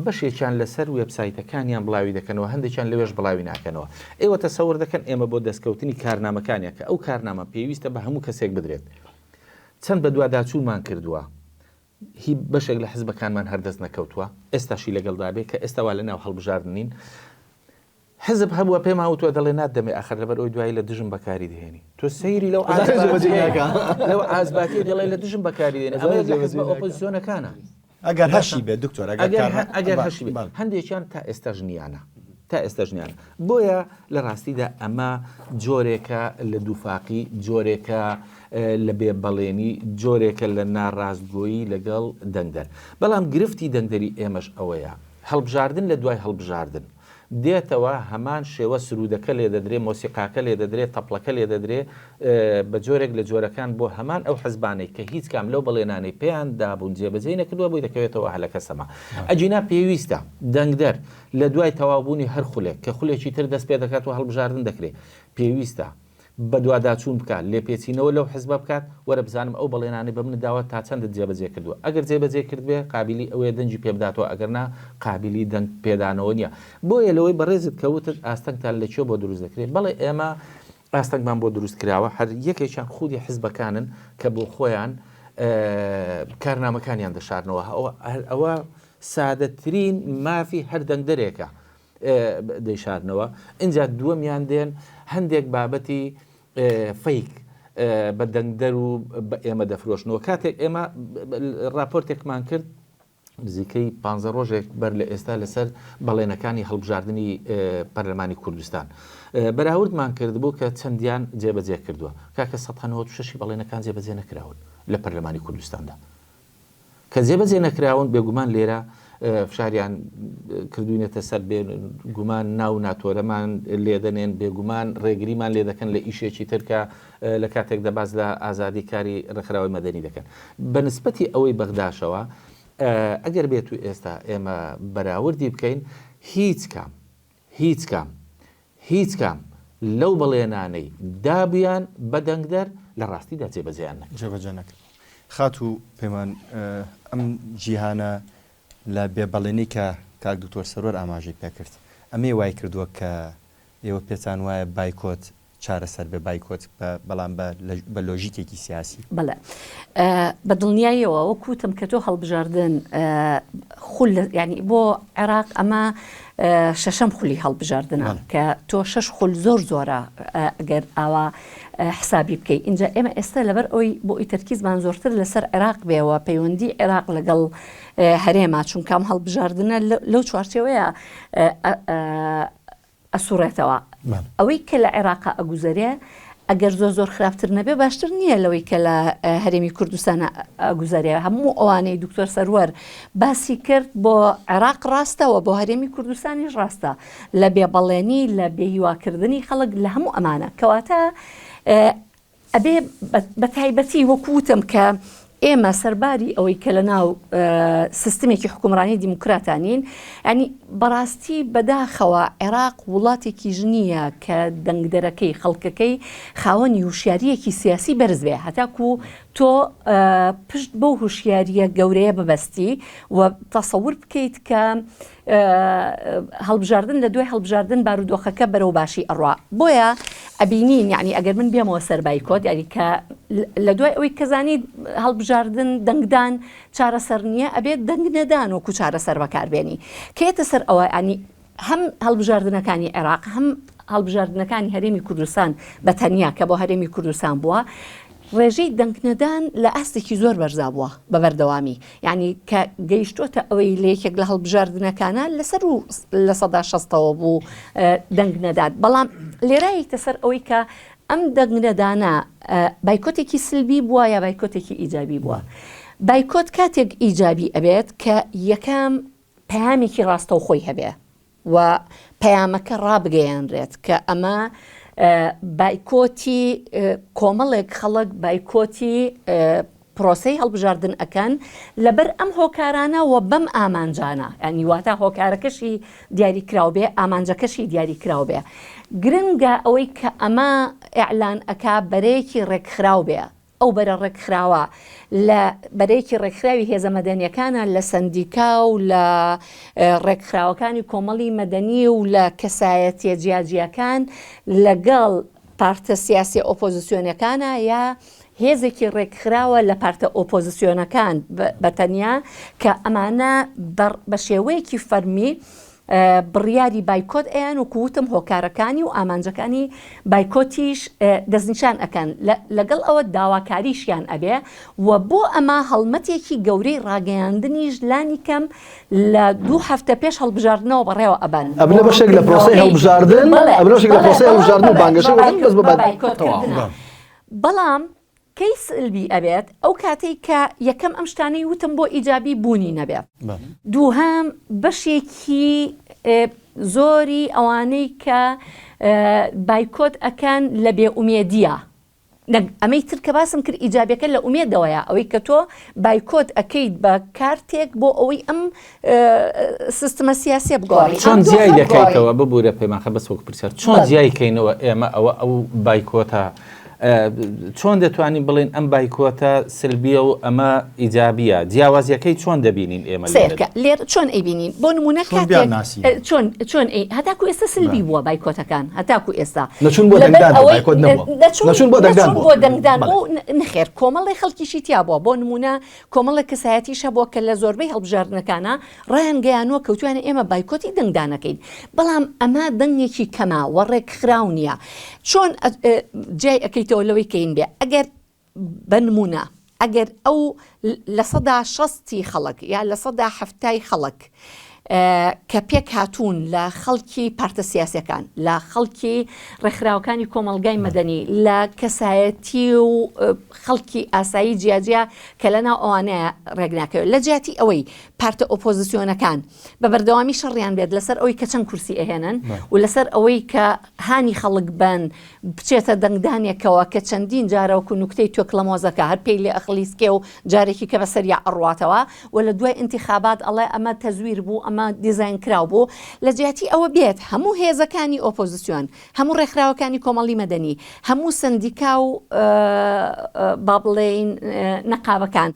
بەشێکیان لەسەر وێبسایتەکانیان بڵاوی دەکەنەوە، هەندێکیان لەوێش بڵاوی ناکەنەوە. ئێوە تەسەور دەکەن ئێمە بۆ دەستکەوتنی کارنامەکانیان، کە ئەو کارنامە پێویستە بە هەموو کەسێک بدرێت، چەند بەدواداچوونمان کردووە، هی بەشێک لە حزبەکانمان هەر دەست نەکەوتووە، ئێستاشی لەگەڵدا بێ کە ئێستا وا لەناو هەڵبژاردن نین، حزب هەبووە پێمان وتووە دەڵێ ناتدەمێ ئاخر لەبەر ئەوەی دوایی لە دژم بەکاری دەهێنی تۆ سەیری لەو لەو ئازباتی دەڵێ لە دژم بەکاری دێنی ئەمە لە حزبە ئۆپۆزیسیۆنەکانە ئەگەر هەشی بێت دکتۆر ئەگەر هەشی بێت هەندێکیان تا ئێستاش نییانە تا ئێستاش نییانە بۆیە لە ڕاستیدا ئەمە جۆرێکە لە دووفاقی جۆرێکە لە بێ بەڵێنی جۆرێکە لە ناڕاستگۆیی لەگەڵ دەنگدەر بەڵام گرفتی دەنگدەری ئێمەش ئەوەیە هەڵبژاردن لە دوای هەڵبژاردن دێتەوە هەمان شێوە سروودەکە لێدەدرێ، مۆسیقاکە لێدەدرێ، تەپڵەکە لێدەدرێ، بە جۆرێک لە جۆرەکان بۆ هەمان ئەو حزبانەی کە هیچ کام لەو بەڵێنانەی پێیان دابوون جێبەجێی نەکردووە بۆی دەکەوێتەوە هەلەکە سەما. ئەگینا پێویستە دەنگدەر لە دوای تەواوبوونی هەر خولێک کە خولێکی تر دەست پێدەکات و هەڵبژاردن دەکرێ پێویستە بەدواداچوون بکات، لێپێچینەوە لەو حزبە بکات، وەرە بزانم ئەو بەڵێنانەی بە منت داوە تا چەندت جێبەجێ کردووە، ئەگەر جێبەجێی کردبێ قابیلی ئەوەیە دەنگی پێ بداتەوە، ئەگەر نا قابیلی دەنگ پێدانەوە نییە. بۆیە لەوەی بەڕێزت کە وتت ئاستەنگتان لە کوێ بۆ دروست دەکرێ، بەڵێ ئێمە ئاستەنگمان بۆ دروست کراوە، هەر یەکێکیان خودی حزبەکانن کە بۆ خۆیان کارنامەکانیان دەشارنەوە، ئەوە سادەترین مافی هەر دەنگدەرێکە دەیشارنەوە ئینجا دووەمیان دێن هەندێک بابەتی فەیک بە دەنگدەر و بە ئێمە دەفرۆشنەوە کاتێک ئێمە راپۆرتێکمان کرد نزیکەی پ ڕۆژێک بەر لە ئێستا لەسەر بەڵێنەکانی هەڵبژاردننی پەرلەمانی کوردستان بەراوردمان کردبوو کە چەندیان جێبەجێ کردووە کاکە 1996 بەڵێنەکان جێبەجێ نەکراون لە پەرلەمانی کوردستاندا کە جێبەجێ نەکراون، بێگومان لێرە فشاریان کردوینەتە سەر، بێگومان ناو ناتۆرەمان لێدەنێن، بێگومان ڕێگریمان لێدەکەن لە ئیشێکی تر کە لە کاتێکدا باس لە ئازادی کاری ڕێکخراوی مەدەنی دەکەن. بە نسبەتی ئەوەی بەغداشەوە، ئەگەر بێتو ئێستا ئێمە بەراوردی بکەین، هیچ کام، هیچ کام، هیچ کام لەو بەڵێنانەی دابوویان بە دەنگدەر لە ڕاستیدا جێبەجێیان نەکرد. جێبەجێ نەکرد. خاتوو پەیمان ئەم جیهانە لە بێ بەڵێنی کە کاک دکتۆر سەروەر ئاماژەی پێکرد ئەمەی وای کردووە کە ئێوە پێتان وایە بایکۆت چارەسەر بێ بایکۆت بەڵام بە لۆژیکێکی سیاسی. بەڵێ بە دڵنیاییەوە وەک وتم کە تۆ هەڵبژاردن خول یعنی بۆ عێراق ئەمە شەشەم خولی هەڵبژاردنە کە تۆ شەش خول زۆر زۆرە ئەگەر ئاوا حسابی بکەی اینجا ئێمە ئێستا لەبەر ئەوی بۆ ئەوی تەرکیزمان زۆرتر لەسەر عێراق بێەوە پەیوەندی عێراق لەگەڵ هەرێما چونکام هەڵبژاردنە لەو چوارچێوەیە ئەسوڕێتەوە. ئەوەی کە لە عێراقا ئەگوزەرێ. ئەگەر زۆر زۆر خراپتر نەبێ باشتر نییە لەوەی کە لە هەرێمی کوردستان ئەگوزەرێ. هەموو ئەوانەی دکتۆر سەروەر باسی کرد بۆ عێراق ڕاستە و بۆ هەرێمی کوردستانیش ڕاستە لە بێبەڵێنی لە بێهیواکردنی خەڵک لە هەموو ئەمانە کەواتە ئەبێ بە تایبەتی وەکو وتم کە ئێمە سەرباری ئەوەی کە لە ناو سیستمێکی حکومڕانی دیموکراتا نین، یانی بەڕاستی بەداخەوە عێراق وڵاتێکیش نییە کە دەنگدەرەکەی، خەڵکەکەی خاوەنی هوشیارییەکی سیاسی بەرز بێ هەتاکوو تۆ پشت بەو هوشیارییە گەورەیە ببەستی و تەسەور بکەیت کە هەڵبژاردن لە دوای هەڵبژاردن بارودۆخەکە بەرەو باشی ئەڕوا بۆیە ئەبینین یعنی ئەگەر من بێمەوە سەر بایکۆت یعنی کە لە دوای ئەوەی کە زانیت هەڵبژاردن دەنگدان چارەسەر نییە ئەبێت دەنگ نەدان وەکو چارەسەر بەکاربێنی کێتە سەر ئەوە ینی هەم هەڵبژاردنەکانی عێراق هەم هەڵبژاردنەکانی هەرێمی کوردستان بە تەنیا کە بۆ هەرێمی کوردستان بووە ڕێژەی دەنگنەدان لە ئاستێکی زۆر بەرزا بووە بە بەردەوامی، یانی کە گەیشتۆتە ئەوەی لە یەکێک لە هەڵبژاردنەکانا لەسەر و لە سەدا شەستەوە بوو دەنگ نەدات، بەڵام لێرە یەیتە سەر ئەوەی کە ئەم دەنگنەدانە بایکۆتێکی سلبی بووە یا بایکۆتێکی ئیجابی بووە؟ بایکۆت کاتێک ئیجابی ئەبێت کە یەکەم پەیامێکی ڕاستەوخۆی هەبێ و پەیامەکە ڕابگەیەنرێت کە ئەمە بایکۆتی کۆمەڵێک خەڵک بایکۆتی پرۆسەی هەڵبژاردن ئەکەن لەبەر ئەم هۆکارانە و بەم ئامانجانە ینی واتە هۆکارەکەشی دیاریکراو بێ ئامانجەکەشی دیاریکراو بێ گرنگە ئەوەی کە ئەمە ئیعلان ئەکا بەرەیەکی ڕێکخراو بێ ئەو بەرە ڕێکخراوە لە بەرەیەکی ڕێکخراوی هێزە مەدەنیەکانە لە سەندیکا و لە ڕێکخراوەکانی کۆمەڵی مەدەنی و لە کەسایەتیە جیاجیاکان لەگەڵ پارتە سیاسیە ئۆپۆزسیۆنەکانە یا هێزێکی ڕێکخراوە لە پارتە ئۆپۆزسیۆنەکان بە تەنیا کە ئەمانە بە شێوەیەکی فەرمی بڕیاری بایکۆت ئەیان وەکو وتم هۆکارەکانی و ئامانجەکانی بایکۆتیش دەستنیشان ئەکەن لەگەڵ ئەوە داواکاریشیان ئەبێ و بۆ ئەمە هەڵمەتێکی گەورەی ڕاگەیاندنیش لانی کەم لە دوو هەفتە پێش هەڵبژاردنەوە بەڕێوە ئەبەن ئەبنە بەشێک لە پرۆسەی هەڵبژاردن ئەبنە بەشێک لە پرۆسەی هەڵبژاردن و بانگەشەی وەکو بەس بە بایکۆتکردنە بەڵام کەی سلبی ئەبێت؟ ئەو کاتەی کە یەکەم ئەم شتانەی وتم بۆ ئیجابی بوونی نەبێت. دووهەم بەشێکی زۆری ئەوانەی کە بایکۆت ئەکەن لە بێ ئومێدیە نەک ئەمەی تر کە باسم کرد ئیجابیەکە لە ئومێدەوەیە ئەوەی کە تۆ بایکۆت ئەکەیت بە کارتێک بۆ ئەوەی ئەم سیستمە سیاسیە بگۆڕی چۆن جیای دەکەیتەوە ببورە پەیمان خان بەس وەکو پرسیار چۆن جیای کەینەوە ئێمە ئەوە ئەو بایکۆتە چۆن دەتوانین بڵێین ئەم بایکۆتە سلبیە و ئەمە ئیجابیە؟ جیاوازیەکەی چۆن دەبینین ئێمە لێرەدا؟ سەیرکە لێرە چۆن ئەیبینین بۆ نمونە کاتێک چۆن چۆن ئەی هەتاکو ئێستا سلبی بووە بایکۆتەکان هەتاکو ئێستا نەچون بۆ دەنگدان بوو بایکۆت نەبووە نەچون بۆ دەنگدان بووە بۆ دەنگدان بوو نەخێر کۆمەڵێ خەڵکیشی تیا بووە بۆ نمونە کۆمەڵێک کەسایەتیش هەبووە کە لە زۆربەی هەڵبژاردنەکانا ڕایانگەیانووە کەوتویانە ئێمە بایکۆتی دەنگدان ئەکەین بەڵام ئەمە دەنگێکی کەمە و ڕێکخراو نییە چۆن جیای ئەکەیتەوە لەوەی کەین بێ ئەگەر بە نمونە ئەگەر ئەو 60% خەڵک یا 70% خەڵک کە پێک هاتوون لە خەڵکی پارتە سیاسەکان لە خەڵکی ڕێکخراوەکانی کۆمەڵگای مەدەنی لە کەسایەتی و خەڵکی ئاسایی جیاجیا کە لەناو ئەوانەیە ڕێک ناکەوێت لە جیاتی ئەوەی پارتە ئۆپۆزیسیۆنەکان بە بەردەوامی شەڕیان بێت لەسەر ئەوەی کە چەند کورسی ئەهێنن و لەسەر ئەوەی کە هانی خەڵک بەن بچێتە دەنگدانێکەوە کە چەندین جارە وەکو نوکتەی توێکڵەمۆزەکە هەر پێی لێ ئەخلیسکێ و جارێکی کە بەسەریا ئەڕواتەوە و لە دوای ئینتیخابات ئەڵێ ئەمە تەزویر بوو ئەمە دیزاین کراو بوو لە جیاتی ئەوە بێت هەموو هێزەکانی ئۆپۆزیسیۆن هەموو ڕێکخراوەکانی کۆمەڵی مەدەنی، هەموو سەندیکا و با بڵێین نەقابەکان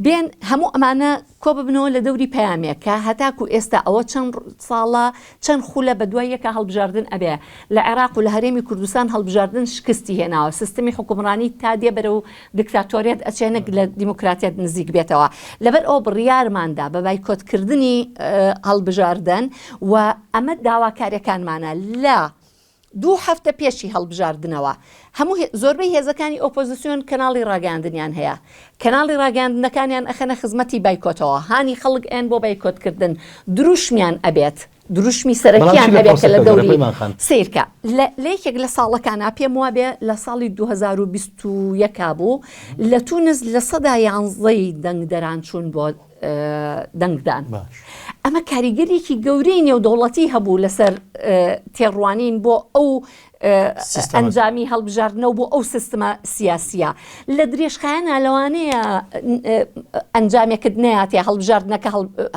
بێن هەموو ئەمانە کۆ ببنەوە لە دەوری پەیامێک کە هەتاکو ئێستا ئەوە چەند ساڵە چەند خولە بە دوای یەکا هەڵبژاردن ئەبێ لە عێراق و لە هەرێمی کوردستان هەڵبژاردن شکستی هێناوە سیستمی حوکمڕانی تا دێ بەرەو دیکتاتۆریەت ئەچێ نەک لە دیموکراتیەت نزیک بێتەوە لەبەر ئەوە بڕیارماندا بە بایکۆتکردنی هەڵبژاردن و ئەمە داواکاریەکانمانە لە دوو هەفتە پێشی هەڵبژاردنەوە هەموو زۆربەی هێزەکانی ئۆپۆزیسیۆن کەناڵی ڕاگەیاندنیان هەیە کەناڵی ڕاگەیاندنەکانیان ئەخەنە خزمەتی بایکۆتەوە هانی خەڵک ئەیەن بۆ بایکۆتکردن دروشمیان ئەبێت. دروشمی سەرەکیان هەبێت کە لە دەوری سیرکە لە یەکێک لە ساڵەکانە پێم وابێ لە ساڵی 2021 بوو لە تونس لە سەدا یانزەی دەنگدەران چوون بۆ دەنگدان ئەمە کاریگەریکی گەورەی نێودەوڵەتی هەبوو لەسەر تێڕوانین بۆ ئەو ئەنجامی هەڵبژاردنەوە بۆ ئەو سیستمە سیاسیە لە درێژخایەنە لەوانەیە ئەنجامێکت نەیاتێ هەڵبژاردنەکە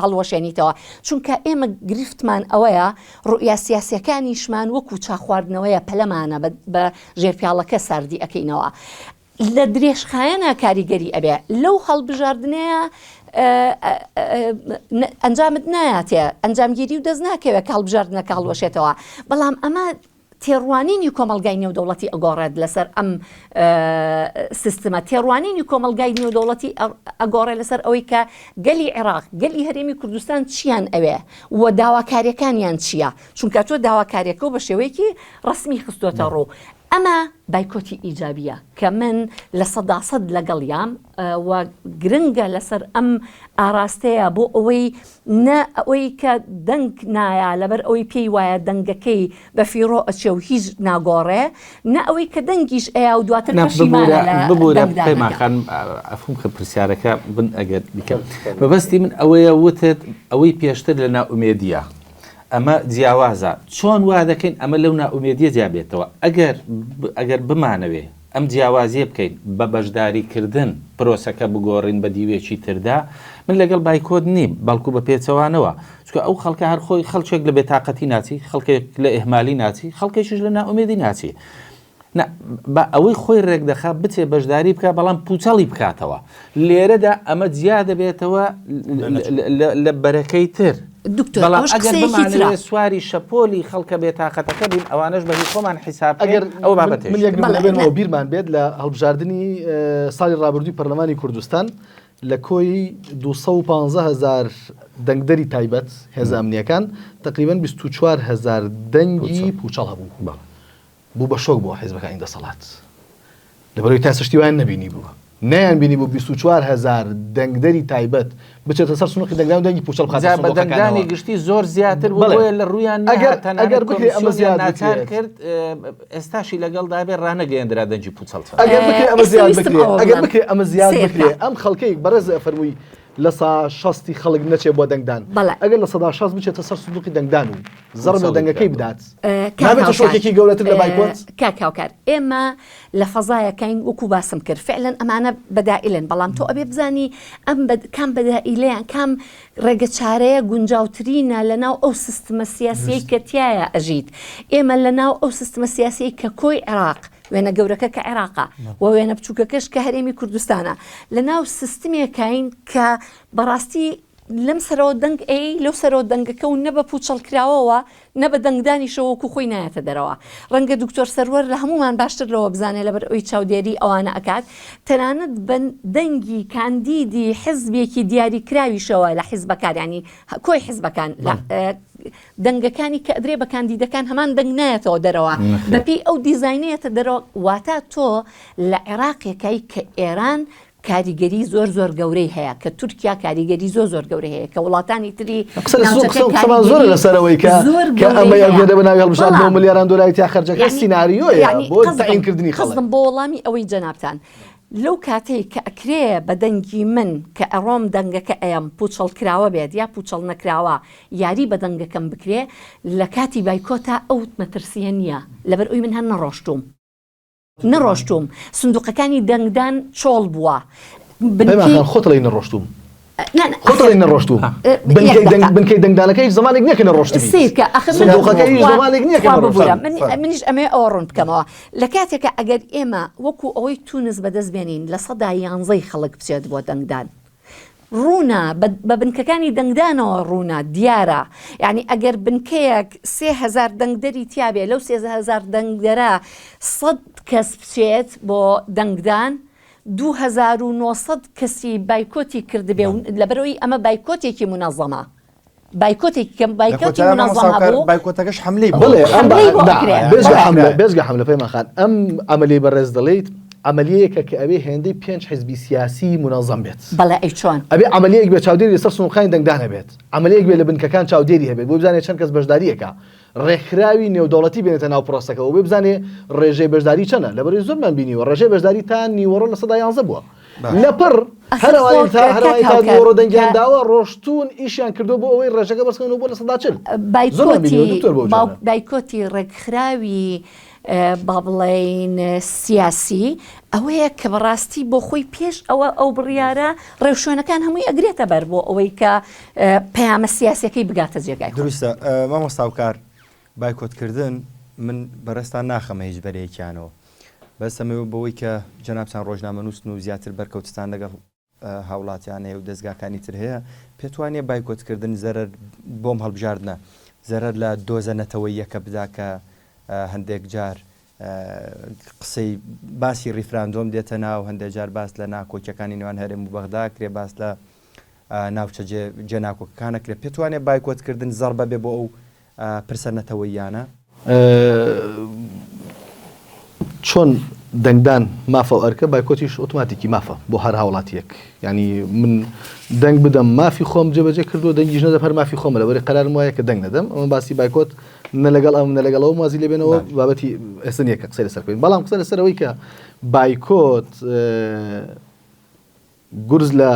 هەڵوەشێنیتەوە چونکە ئێمە گرفتمان ئەوەیە ڕوئیا سیاسیەکانیشمان وەکو چا خواردنەوەیە پەلەمانە بە ژێرپیاڵەکە ساردی ئەکەینەوە لە درێژخایەنا کاریگەری ئەبێ لەو هەڵبژاردنەیە ئەنجامت نایاتێ ئەنجامگیری و دەست ناکەوێت کە هەڵبژاردنەکە هەڵوەشێتەوە بەڵام ئەمە تێڕوانینی کۆمەڵگای نێودەوڵەتی ئەگۆڕێت لەسەر ئەم سیستمە تێڕوانینی کۆمەڵگای نێودەوڵەتی ئەگۆڕێ لەسەر ئەوەی کە گەلی عێراق گەلی هەرێمی کوردستان چیان ئەوێ و داواکاریەکانیان چییە چونکە تۆ داواکاریەکە و بە شێوەیەکی ڕسمی خستۆتە ڕوو ئەمە بایکۆتی ئیجابیە کە من 100% لەگەڵیام و گرنگە لەسەر ئەم ئاراستەیە بۆ ئەوەی نە ئەوەی کە دەنگ نایا لەبەر ئەوەی پێی وایە دەنگەکەی بە فیڕۆ ئەچێ و هیچ ناگۆڕێ، نە ئەوەی کە دەنگیش ئەیا و دواتر نا پەشیمانە ببورە لە ببورە دەنگدانەکە. پەیمان خان عەفوم کە پرسیارەکە بن ئەگەر بیکەم مەبەستی من ئەوەیە وتت ئەوەی پێشتر لە نائومێدیە ئەمە جیاوازە چۆن وا دەکەین ئەمە لەو نائومێدیە جیا بێتەوە ئەگەر ئەگەر بمانەوێ ئەم جیاوازیە بکەین بە بەشداری کردن پرۆسەکە بگۆڕین بە دیوێکی تردا، من لەگەڵ بایکۆت نیم، بەڵکو بە پێچەوانەوە، چونکە ئەو خەڵکە هەر خۆی خەڵکێک لە بێتاقەتی ناچی، خەڵکێک لە ئیهمالی ناچی، خەڵکێکیش لە نائومێدی ناچی. نا، با ئەوەی خۆی رێکدەخا بچێ بەشداری بکا، بەڵام پوچەڵی بکاتەوە. لێرەدا ئەمە جیا دەبێتەوە لە بەرەکەی تر. دکتۆر بەڵام ئەوەش ئەگەر قسەیەکی ترە. بمانەوێ سواری شەپۆلی خەڵکە بێتاقەتەکە بین ئەوانەش بە هی خۆمان حیساب بکەین ئەگەر ئەوە من بابەتێکی من یەک ترە. نمونە بەڵێ بێنمەوە نا. بیرمان بێت لە هەڵبژاردنی ساڵی ڕابردووی پەرلەمانی کوردستان لە کۆی 215 هەزار دەنگدەری تایبەت هێزە ئەمنییەکان تقریبا 24 هەزار دەنگی پوچەڵ. پوچەڵ هەبوو بەڵێ. بوو بە شۆک بۆ حیزبەکانی دەسەڵات لەبەرئەوەی تا ئێستا شتی وایان نەبینیبوو نەیان بینیبوو 24 هەزار دەنگدەری تایبەت بچێتە سەر سنوقی دەنگدان و دەنگی پوچەڵ بخاتە جا بە دەنگدانی سندوقەکانەوە. گشتی زۆر زیاتر بوو بەڵێ بۆیە لە ڕوویان ئەگەر نەهات تەنانەت ئەگەر بکرێ ئەمە کۆمیسیۆنیان زیاد ناچار بکرێت کرد ئێستاشی لەگەڵدا بێ ڕانەگەیەندرا دەنگی پوچەڵ چەند. ئەگەر بکرێ ئەمە ئێستا زیاد ویستم بکرێ ئەوە ئەگەر بڵێم بکرێ ئەمە زیاد سەیرکە. بکرێ ئەم خەڵکەی بەڕێز فەرمووی لە سا شەستی خەڵک نەچێ بۆ دەنگدان بەڵێ. ئەگەر 60% بچێتە سەر سندوقی دەنگدان و زەڕ بە پوچەڵی دەنگەکەی بکاتەوە. بدات کاک نابێتە هاوکار شۆکێکی گەورەتر لە بایکۆت؟ کاک هاوکار ئێمە لە فەزایەکاین وەکو باسم کرد فعلەن ئەمانە بەدائیلن بەڵام تۆ ئەبێ بزانی ئەم بە کام بەدائیلەیان کام ڕێگە چارەیە گونجاوترینە لە ناو ئەو سیستمە سیاسیەی کە تیایا ئەژیت ئێمە لە ناو ئەو سیستمە سیاسیەی کە کۆی عێراق وێنە گەورەکە کە عێراقە و وێنە بچووکەکەش کە هەرێمی کوردستانە لە ناو سیستمێکاین کە بەڕاستی لەم سەرەوە دەنگ ئەیەی لەو سەرەوە دەنگەکە و نە بە پووچەڵکراوەوە نە بە دەنگدانیشەوە وەکو خۆی نایەتە دەرەوە. ڕەنگە دکتۆر سەروەر لە هەموومان باشتر لەوە بزانێ لەبەر ئەوی چاودێری ئەوانە ئەکات تەنانەت بە دەنگی کاندیدی حزبێکی دیاریکراویشەوە لە حزبەکان یانی کۆی حزبەکان لە دەنگەکانی کە ئەدرێ بە کاندیدەکان هەمان دەنگ نایەتەوە دەرەوە بەپێی ئەو دیزاینەیەتە دەرەوە واتە تۆ لە عێراقێکای کە ئێران کاریگەری زۆر زۆر گەورەی هەیە کە تورکیا کاریگەری زۆر زۆر گەورەی هەیە کە وڵاتانی تری قسە لە ناوچەکە قسە قسەمان زۆرە کاریگەری لەسەر ئەوەی کە زۆر کە گەورەی ئەمەی هەیە ئەگەرە بە ناوی هەڵبژاردنەوە بەڵام ملیاران دۆلاری تیا خەرجەکە یعنی سیناریۆیە یعنی بۆ قەزدم تەعینکردنی خەڵک قەزدم بۆ وەڵامی ئەوەی جەنابتان لەو کاتەی کە ئەکرێ بە دەنگی من کە ئەڕۆم دەنگەکە ئەیەم پوچەڵ کراوە بێت یا پوچەڵ نەکراوە یاری بە دەنگەکەم بکرێ لە کاتی بایکۆتا ئەو مەترسیە نییە لەبەر ئەوی من هەر نەڕۆشتووم. نەڕۆشتووم سندوقەکانی دەنگدان چۆڵ بووە پەیمان بنکەی خان خۆت ئەڵێی نەڕۆشتووم نا نا خۆت ئەخر ئەڵێی نەڕۆشتووم یەک بنکەی دەنگ دەقە بنکەی دەنگدانەکە هیچ زمانێک نییە کە نەڕۆشتبیت سەیرکە ئەخر من سندوقەکە هیچ خوا زمانێک نییە کە خوا ببورە نەڕۆشتبیت من منیش ئەمەوێ ئەوە ڕوون بکەمەوە لە کاتێکا ئەگەر ئێمە وەکو ئەوەی تونس بەدەست بێنین لە سەدا یانزەی خەڵک بچێت بۆ دەنگدان ڕوونە بە بنکەکانی دەنگدانەوە ڕوونە دیارە یانی ئەگەر بنکەیەک 3000 دەنگدەری تیابێ لەو 3000 دەنگدەرە 100 کەس بچێت بۆ دەنگدان 2900 کەسی بایکۆتی کردبێ و لەبەرئەوەی ئەمە بایکۆتێکی مونەزەمە بایکۆتێکی کەم لە بایکۆتی کۆتاییا مامۆستا مونەزەم هاوکار هەبوو بایکۆتەکەش حەملەی بۆ بڵێ ئەم حەملەی بۆ نا ئەکرێ بێجگە بەڵێ حەملە بێجگە حەملە پەیمان خان ئەم عەمەلەی بەڕێز دەڵێیت. عەمەلیەیەکە کە ئەبێ هێندەی پێنج حیزبی سیاسی مونەزەم بێت. بەڵێ ئەی چۆن؟ ئەبێ عەمەلیەیەک بێ چاودێری لەسەر سنوقانی دەنگدان هەبێت. عەمەلیەیەک بێ لە بنکەکان چاودێری هەبێت بۆی بزانێ چەند کەس بەشداری ئەکا. ڕێکخراوی نێودەوڵەتی بێنێتە ناو پرۆسەکەوە بۆی بزانێ ڕێژەی بەشداری چەنە. لەبەرئەوەی زۆرمان بینیوە ڕێژەی بەشداری تا نیوەڕۆ 11% بووە. لەپڕ ئەخر هەر ئەوانەی خۆ تا هەر کاک ئەوانەی تا هاوکار نیوەڕۆ کە دەنگیان داوە ڕۆشتوون ئیشیان کردووە بۆ ئەوەی ڕێژەکە بەرزکەنەوە بۆ 40%. زۆرمان بینیوە بایکۆتی دکتۆر بەو جۆرە. بایکۆتی ڕێکخراوی با بڵێین سیاسی ئەوەیە کە بەڕاستی بۆ خۆی پێش ئەوە ئەو بڕیارە ڕێوشوێنەکان هەمووی ئەگرێتە بەر بۆ ئەوەی کە پەیامە سیاسەکەی بگاتە جێگای خۆی. دروستە مامۆستا هاوکار بایکۆتکردن من بەڕێزتان ناخەمە هیچ بەرەیەکیانەوە بەس ئەمەوێ بەوەی کە جەنابتان ڕۆژنامەنووسن و زیاتر بەرکەوتتان لەگەڵ هاوڵاتیان هەیە و دەزگاکانی تر هەیە، پێتوانیە بایکۆتکردن زەرەر بۆم هەڵبژاردنە زەرەر لە دۆزە نەتەوەییەکە بدا کە هەندێک جار قسەی باسی ڕیفراندۆم دێتە ناو، هەندێک جار باس لە ناکۆکیەکانی نێوان هەرێم و بەغدا کرێ، باس لە ناوچە جێناکۆکەکان ئەکرێ، پێتوانیە بایکۆتکردن زەڕبە بێ بۆ ئەو پرسە نەتەوەییانە؟ چۆن دەنگدان مافە و ئەرکە، بایکۆتیش ئۆتۆماتیکی مافە بۆ هەر هاوڵاتییەک. یانی من دەنگ بدەم مافی خۆم جێبەجێ کردووە، دەنگیش نەدەم هەر مافی خۆمە، لەبەرئەوەی قەرارم وایە کە دەنگ نەدەم. ئەمە باسی بایکۆت نە لەگەڵ ئەم نە لەگەڵ ئەوم وازی لێ بێنەوە، بابەتی ئێستا نییە کە قسەی لەسەر بکەین. بەڵام قسە لەسەر ئەوەی کە بایکۆت گورز لە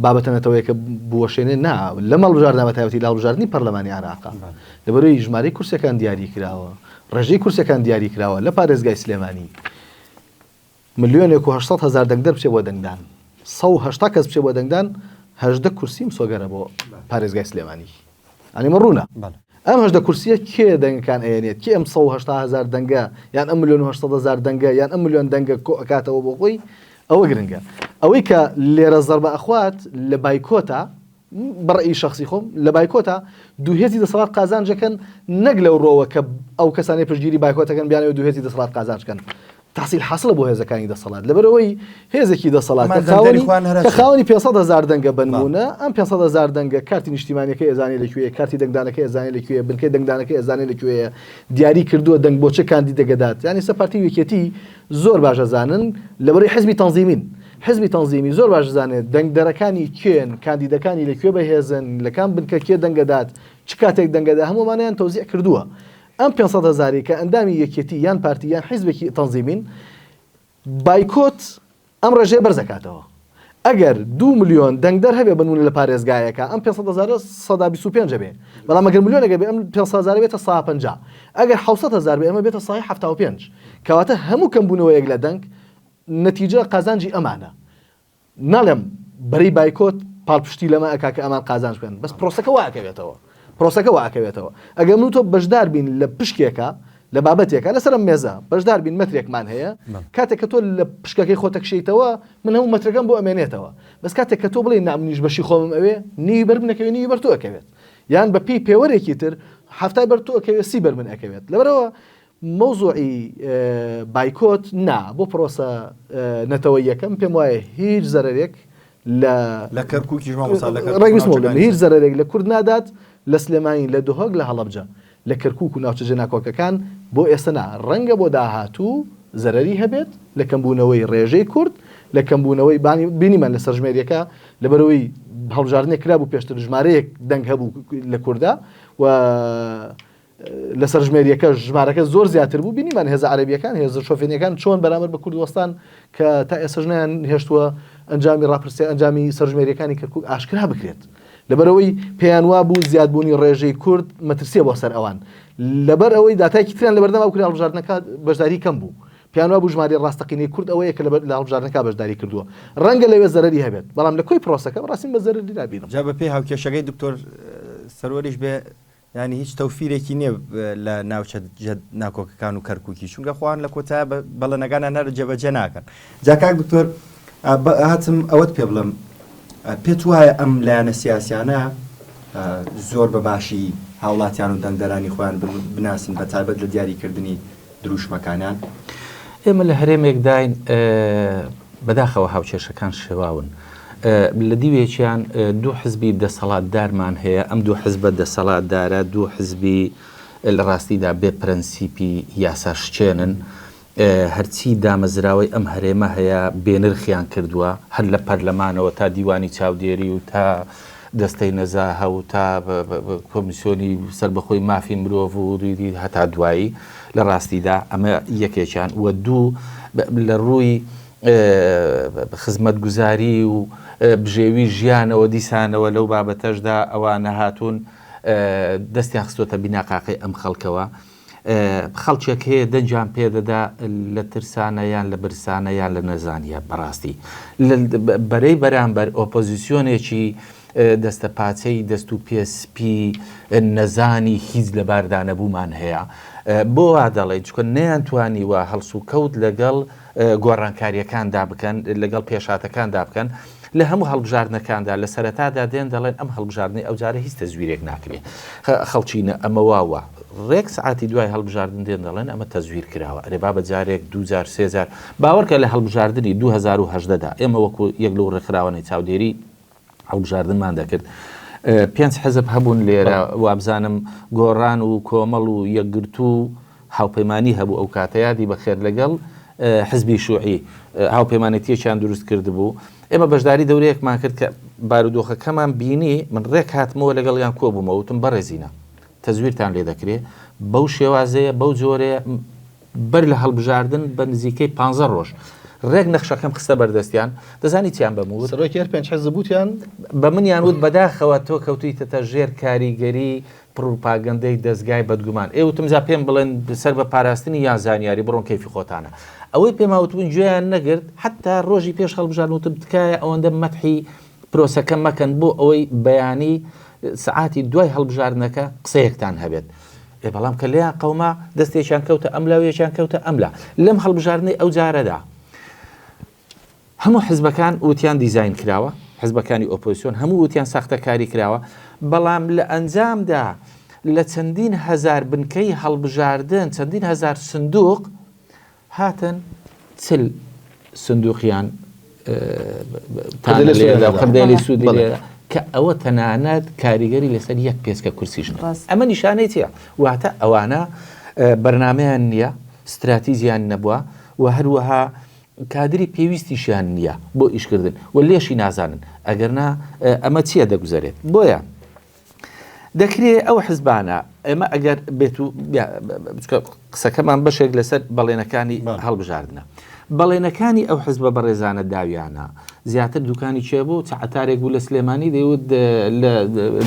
بابەتە نەتەوەیەکە بوەشێنێ نا، لەم هەڵبژاردنە بە تایبەتی لە هەڵبژاردنی پەرلەمانی عێراقا لەبەرئەوەی ژمارەی کورسیەکان دیاری کراوە، ڕێژەی کورسیەکان دیاری کراوە لە پارێزگای سلێمانی ملیۆنێک و 800 هەزار دەنگدەر بچێ بۆ دەنگدان 180 کەس بچێ بۆ دەنگدان 18 کورسی مسۆگەرە بۆ پارێزگای سلێمانی. یانی ئەمە ڕوونە. ئەم 18 کورسیە کێ دەنگەکان ئەیەنێت؟ کێ ئەم 180 هەزار دەنگە یان ئەم ملیۆن و 800 هەزار دەنگە یان ئەم ملیۆن دەنگە کۆ ئەکاتەوە بۆ خۆی؟ ئەوە گرنگە. ئەوەی کە لێرە زەربە ئەخوات لە بایکۆتا، بە ڕەئی شەخسی خۆم، لە بایکۆتا دوو هێزی دەسەڵات قازانج ئەکەن نەک لەو ڕۆوە کە ئەو کەسانەی پشتگیری بایکۆت ئەکەن بیانەوێت دوو هێزی دەسەڵات قازانج کەن. تحصیل حاصلە بۆ هێزەکانی دەسەڵات لەبەرئەوەی هێزێکی دەسەڵات کە خاوەنی کە خاوەنی 500 هەزار دەنگە بەنمونە ئەم 500 هەزار دەنگە کارتی نیشتیمانیەکەی ئەزانێ لە کوێیە کارتی دەنگدانەکەی ئەزانێ لە کوێیە بنکەی دەنگدانەکەی ئەزانێ لە کوێیە دیاری کردووە دەنگ بۆ چ کاندیدێک ئەدات یانی سە پارتی و یەکێتی زۆر باش ئەزانن لەبەرئەوەی حزبی تەنزیمین حزبی تەنزیمی زۆر باش ئەزانێت دەنگدەرەکانی کێن کاندیدەکانی لە کوێ بەهێزن لە کام بنکە کێ دەنگەدات چ کاتێک دەنگەدا هەموو ئەمانەیان تەوزیع کردووە ئەم 500 هەزارەی کە ئەندامی یەکێتی یان پارتی یان حیزبێکی تەنزیمین، بایکۆت ئەم ڕێژەیە بەرز ئەکاتەوە. ئەگەر دوو ملیۆن دەنگدەر هەبێ بە نموونە لە پارێزگایەکا ئەم 500 هەزارە 25% ئەبێ. بەڵام ئەگەر ملیۆنێک هەبێ ئەم 500 هەزارە بێتە 50%. ئەگەر 700 هەزار بێ ئەمە بێتە 75%. کەواتە هەموو کەمبوونەوەیەک لە دەنگ نەتیجە قازانجی ئەمانە. ناڵێم بەرەی بایکۆت پاڵپشتی لەمە ئەکا کە ئەمان قازانج بکەن بەس پرۆسەکە وا ئەکەوێتەوە پرۆسەکە وا ئەکەوێتەوە ئەگەر من و تۆ بەشدار بین لە پشکێکا لە بابەتێکا لەسەر ئەم مێزە بەشدار بین مەترێکمان هەیە کاتێک کە تۆ لە پشکەکەی خۆت ئەکشێیتەوە من هەموو مەترەکەم بۆ ئەمێنێتەوە بەس کاتێک کە تۆ بڵێی نا منیش بەشی خۆمم ئەوێ نیوی بەر من ئەکەوێ نیوی بەر تۆ ئەکەوێت یان بە پێی پێوەرێکی تر حەفتای بەر تۆ ئەکەوێ سی بەر من ئەکەوێت لەبەرئەوە مەوزوعی بایکۆت نا بۆ پرۆسە نەتەوەییەکە من پێم وایە هیچ زەرەرێک لە لە کەرکوکیش مامۆستا لە کەرکوک ڕێک ویستم بڵێم ناوچەکانی هیچ تر. زەرەرێک لە کورد نادات لە سلێمانی لە دهۆک لە هەڵەبجە لە کەرکوک و ناوچە جێناکۆکەکان بۆ ئێستا نا ڕەنگە بۆ داهاتوو زەرەری هەبێت لە کەمبوونەوەی ڕێژەی کورد لە کەمبوونەوەی بانی بینیمان لە سەرژمێریەکە لەبەرئەوەی هەڵبژاردنێک کرابوو پێشتر ژمارەیەک دەنگ هەبوو لە کوردا و لە سەرژمێرییەکەش ژمارەکە زۆر زیاتر بوو، بینیمان هێزە عەرەبییەکان، هێزە شۆفێنییەکان چۆن بەرامبەر بە کورد وەستان کە تا ئێستەش نەیان هێشتووە ئەنجامی ڕاپرسیە ئەنجامی سەرژمێرییەکانی کەرکوک ئاشکرا بکرێت. لەبەرئەوەی پێیان وابوو زیادبوونی ڕێژەی کورد مەترسییە بۆ سەر ئەوان. لەبەر ئەوەی داتایەکی تریان لەبەردەما بوو کە لە هەڵبژاردنەکە بەشداری کەم بوو. پێیان وابوو ژمارەی ڕاستەقینەی کورد ئەوەیە کە لە هەڵبژاردنەکە بەشداری کردووە. ڕەنگە لەوێ زەرەری هەبێت، بەڵام لە کۆی پرۆسەکە بەڕاستی من بە زەرەری نابینم. جا بەپێی هاوکێشەکەی دکتۆر سەروەریش بێ یانی هیچ تەوفیرێکی نیە لە ناوچە ناکۆکەکان و کەرکوکی چونکە خۆیان لە کۆتایە بەڵێنەکانیان هەر جێبەجێ ناکەن جا کاک دکتۆر هاتم ئەوەت پێ بڵێم پێت وایە ئەم لایەنە سیاسیانە زۆر بە باشی هاوڵاتیان و دەنگدەرانی خۆیان بناسن بە تایبەت لە دیاریکردنی دروشمەکانیان؟ ئێمە لە هەرێمێکداین بەداخەوە هاوکێشەکان شێواون. لە دیوێکیان دوو حزبی دەسەڵاتدارمان هەیە، ئەم دوو حزبە دەسەڵاتدارە دوو حزبی لە ڕاستیدا بێ پرەنسیپی یاسا شکێنن. هەرچی دامەزراوەی ئەم هەرێمە هەیە بێنرخیان کردووە، هەر لە پەرلەمانەوە تا دیوانی چاودێری و تا دەستەی نەزاهە و تا کۆمیسیۆنی سەربەخۆی مافی مرۆڤ و هەتا دوایی لە ڕاستیدا ئەمە یەکێکیان و دوو لە ڕووی خزمەتگوزاری و بژێوی ژیانەوە دیسانەوە لەو بابەتەشدا ئەوانە هاتوون دەستیان خستۆتە بیناقاقەی ئەم خەڵکەوە. خەڵکێک هەیە دەنگیان پێدەدا لە ترسانە یان لە برسانە یان لە نەزانیە بەڕاستی بەرەی بەرامبەر ئۆپۆزیسیۆنێکی دەستە پاچەی دەست و پێ سپی نەزانی هیچ لەباردا نەبوومان هەیە بۆ وا دەڵێ چکە نەیان توانیوە هەڵسوکەوت لەگەڵ گۆڕانکاریەکاندا بکەن لەگەڵ پێشاتەکاندا بکەن لە هەموو هەڵبژاردنەکاندا لە سەرەتادا دێن دەڵێن ئەم هەڵبژاردنەی ئەوجارە هیچ تەزویرێک ناکرێ خەڵکینە ئەمە وا وا ڕێک سەعاتی دوای هەڵبژاردن دێن دەڵێن ئەمە تەزویر کراوە ئەرێ بابە جارێک دوو جار سێ جار باوەڕکە لە هەڵبژاردنی 2018 دا ئێمە وەکو یەک لەو ڕێکخراوانەی چاودێری هەڵبژاردنمان دەکرد پێنج حزب هەبوون لێرە وابزانم گۆڕان و کۆمەڵ و یەکگرتوو هاوپەیمانی هەبوو ئەو کاتە یادی بەخێر لەگەڵ حزبی شوعی هاوپەیمانێتیەکیان دروست کردبوو ئێمە بەشداری دەورەیەکمان کرد کە بارودۆخەکەمان بینی من ڕێک هاتمەوە لەگەڵیان کۆبوومەوە وتم بەڕێزینە تەزویرتان لێ دەکرێ بەو شێوازەیە بەو جۆرەیە بەر لە هەڵبژاردن بە نزیکەی پ ڕۆژ ڕێک نەخشەکەم خستە بەردەستیان دەزانی چیان بەم وت سەرۆکی هەر پێنج حزب وتیان بە منیان وت بەداخەوە تۆ کەوتویتەتە ژێر کاریگەری پڕوپاگەندەی دەزگای بەدگومان. ئێ وتم جا پێم بڵێن سەر بە پاراستنی یان زانیاری بڕۆن کەیفی خۆتانە. ئەوەی پێما وتبوون گوێیان نەگرت، حەتتا ڕۆژی پێش هەڵبژاردن وتم تکایە ئەوەندە مەدحی پرۆسەکە مەکەن بۆ ئەوەی بەیانی سەعاتی دوای هەڵبژاردنەکە قسەیەکتان هەبێت. ئێ بەڵام کە لێیان قەوما دەستێکیان کەوتە ئەملا و یەکیان کەوتە ئەملا. لەم هەڵبژاردنەی ئەو جارەدا هەموو حزبەکان وتیان دیزاین کراوە، حزبەکانی ئۆپۆزسیۆن هەموو وتیان ساختەکاری کراوە، بەڵام لە ئەنجامدا لە چەندین هەزار بنکەی هەڵبژاردن، چەندین هەزار سندوق هاتن 40 سندوقیان تانە لێدا و قردێلی سوودی لێدا کە ئەوە تەنانەت کاریگەری لەسەر یەک پێچکە کورسیش نەبوو. ئەمە نیشانەی چییە؟ واتە ئەوانە بەرنامەیان نییە، ستراتیجیان نەبووە و هەروەها کادری پێویستیشیان نییە بۆ ئیشکردن و لێشی نازانن ئەگەرنا ئەمە چییە دەگوزەرێت بۆیە دەکرێ ئەو حزبانە ئێمە ئەگەر بێت و قسەکەمان بەشێک لەسەر بەڵێنەکانی هەڵبژاردنە بەڵێنەکانی ئەو حزبە بەڕێزانە داویانە زیاتر دوکانی چێ بوو چ عتارێک بوو لە سلێمانی دەیوت لە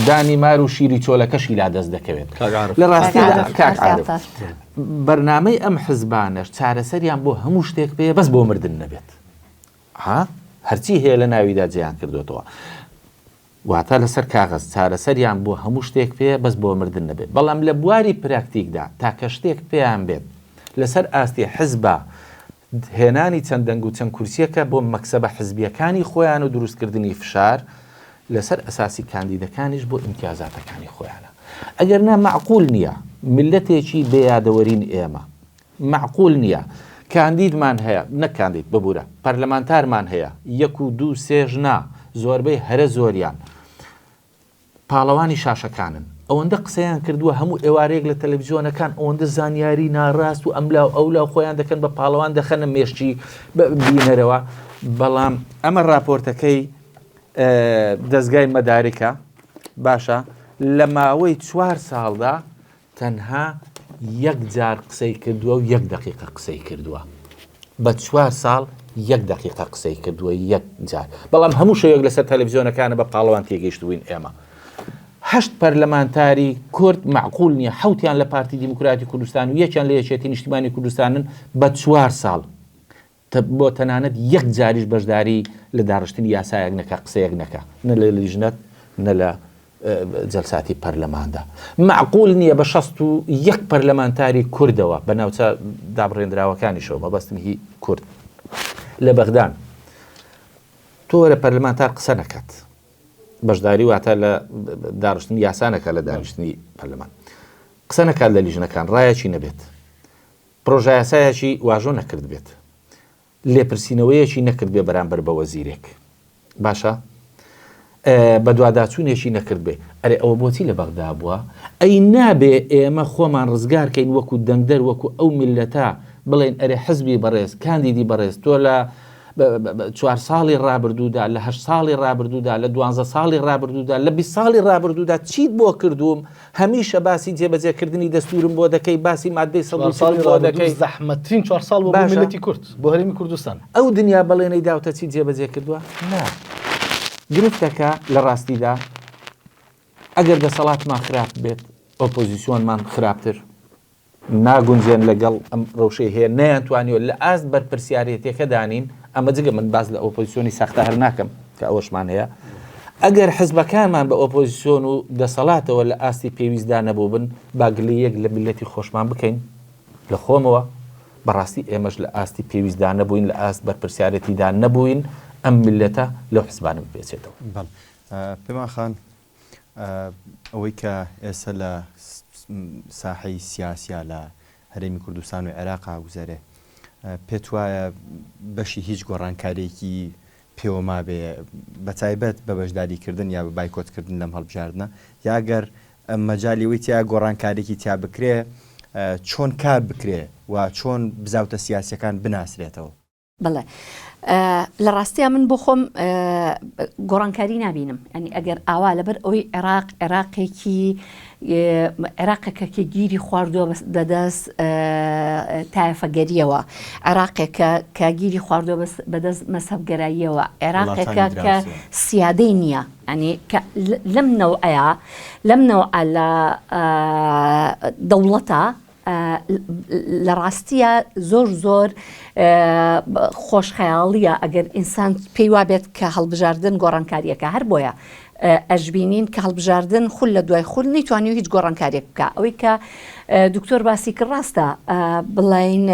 دانی مار و شیری چۆلەکەشی لا دەست دەکەوێت لە ڕاستیدا کاک عارف بەرنامەی ئەم حزبانەش چارەسەریان بۆ هەموو شتێک پێیە بەس بۆ مردن نەبێت ها هەرچی هەیە لە ناویدا جێیان کردوێتەوە واتە لەسەر کاغەز چارەسەریان بۆ هەموو شتێک پێ بەس بۆ مردن نەبێت بەڵام لە بواری پراکتیکدا تاکە شتێک پێیان بێت لەسەر ئاستی حزبە هێنانی چەند دەنگ و چەند کورسیەکە بۆ مەکسەبە حزبیەکانی خۆیان و دروستکردنی فشار لەسەر ئەساسی کاندیدەکانیش بۆ ئیمتیازاتەکانی خۆیانە. ئەگەر نا مەعقول نییە میللەتێکی بێ یادەوەرین ئێمە. مەعقول نییە کاندیدمان هەیە، نەک کاندید ببورە، پەرلەمانتارمان هەیە یەک و دوو سێش نا، زۆربەی هەرە زۆریان پاڵەوانی شاشەکانن. ئەوەندە قسەیان کردووە هەموو ئێوارەیەک لە تەلەفزیۆنەکان ئەوەندە زانیاری ناڕاست و ئەملا و ئەولا خۆیان دەکەن بە پاڵەوان دەخەنە مێشکی بینەرەوە. بەڵام ئەمە ڕاپۆرتەکەی دەزگای مەدارکە باشە لە ماوەی چوار ساڵدا تەنها یەک جار قسەی کردووە و یەک دقیقە قسەی کردووە بە چوار ساڵ یەک دقیقە قسەی کردووە یەک جار بەڵام هەموو شەوێک لەسەر تەلەڤزیۆنەکانە بە پاڵەوان تێگەیشتبووین ئێمە هەشت پەرلەمانتاری کورد معقول نییە حوتیان لە پارتی دیموکراتی کوردستان و یەکیان لە یەکێتی نیشتیمانی کوردستانن بە چوار ساڵ بۆ تەنانەت یەک جاریش بەشداری لە داڕشتنی یاسایەک نەکا قسەیەک نەکا نە لە لیژنەت نە لە جەلساتی پەرلەماندا. مەعقول نییە بە 61 پەرلەمانتاری کوردەوە بە ناوچە دابڕێندراوەکانیشەوە مەبەستم هی کورد لە بەغدان تۆ وەرە پەرلەمانتار قسە نەکات بەشداری واتە لە داڕشتنی یاسا نەکات لە دانیشتنی پەرلەمان قسە نەکات لە لیژنەکان ڕایەکی نەبێت پرۆژەیاسایەکی واژۆ نەکردبێت، لێپرسینەوەیەکی نەکردبێ بەرامبەر بە وەزیرێک، باشە بەدواداچوونێکی نەکردبێ، ئەرێ ئەوە بۆچی لە بەغدا بووە؟ ئەی نابێ ئێمە خۆمان ڕزگار کەین وەکو دەنگدەر وەکو ئەو میللەتە بڵێین ئەرێ حزبی بەڕێز، کاندیدی بەڕێز تۆ لە چوار ساڵی ڕابردوودا، لە هەشت ساڵی ڕابردوودا، لە دوانزە ساڵی ڕابردوودا، لە 20 ساڵی ڕابردوودا چیت بۆ کردووم؟ هەمیشە باسی جێبەجێکردنی دەستورم بۆ دەکەی، باسی مادەی 140 بۆ دەکەی. زەحمەتترین چوار ساڵ بۆ میللەتی کورد، بۆ هەرێمی کوردستان. ئەو دنیا بەڵێنەی داوتە چیت جێبەجێ کردووە؟ نا. گرفتەکە لە ڕاستیدا ئەگەر دەسەڵاتمان خراپ بێت، ئۆپۆزیسیۆنمان خراپتر. ناگونجێن لەگەڵ ئەم ڕەوشەی هەیە، نەیانتوانیوە لە ئاست بەرپرسیارێتیەکەدا نین، ئەمە جگە من باس لە ئۆپۆزیسیۆنی ساختە هەر ناکەم کە ئەوەشمان هەیە، ئەگەر حزبەکانمان بە ئۆپۆزیسیۆن و دەسەڵاتەوە لە ئاستی پێویستدا نەبووبن، با گلەییەک لە میللەتی خۆشمان بکەین، لە خۆمەوە، بەڕاستی ئێمەش لە ئاستی پێویستدا نەبووین، لە ئاست بەرپرسیارێتیدا نەبووین، ئەم میللەتە لەو حزبانە بپێچێتەوە. بەڵێ پەیمان خان، ئەوەی کە ئێستا لە ساحەی سیاسیا لە هەرێمی کوردستان و عێراقا گوزەرێ پێت وایە بەشی هیچ گۆڕانکاریەکی پێوە مابێ بە تایبەت بە بەشداریکردن یا بە بایکۆتکردن لەم هەڵبژاردنە یا گەر مەجالی ئەوەی تیا گۆڕانکاریەکی تیا بکرێ چۆن کار بکرێ و چۆن بزاوتە سیاسیەکان بناسرێتەوە؟ بەڵێ لە ڕاستیا من بۆ خۆم گۆڕانکاری نابینم ئەنی ئەگەر ئاوا لەبەر ئەوەی عێراق عێراقێکی عێراقێکە کە گیری خواردووە بەدەست تایفەگەریەوە عێراقێکە کە گیری خواردووە بەدەست مەسەبگەراییەوە عێراقێکە کە سیادەی نییە ئەنی کە لەم نەوعەیە لەم نەوعە لە دەوڵەتە لە ڕاستییا زۆر زۆر خۆش خەیاڵیە ئەگەر ئینسان پێی وابێت کە هەڵبژاردن گۆڕانکاریەکە هەر بۆیە ئەشبینین کە هەڵبژاردن خول لە دوای خول نەیتوانی هیچ گۆڕانکاریەک بکە ئەوەی کە دکتۆر باسی کرد ڕاستە بڵین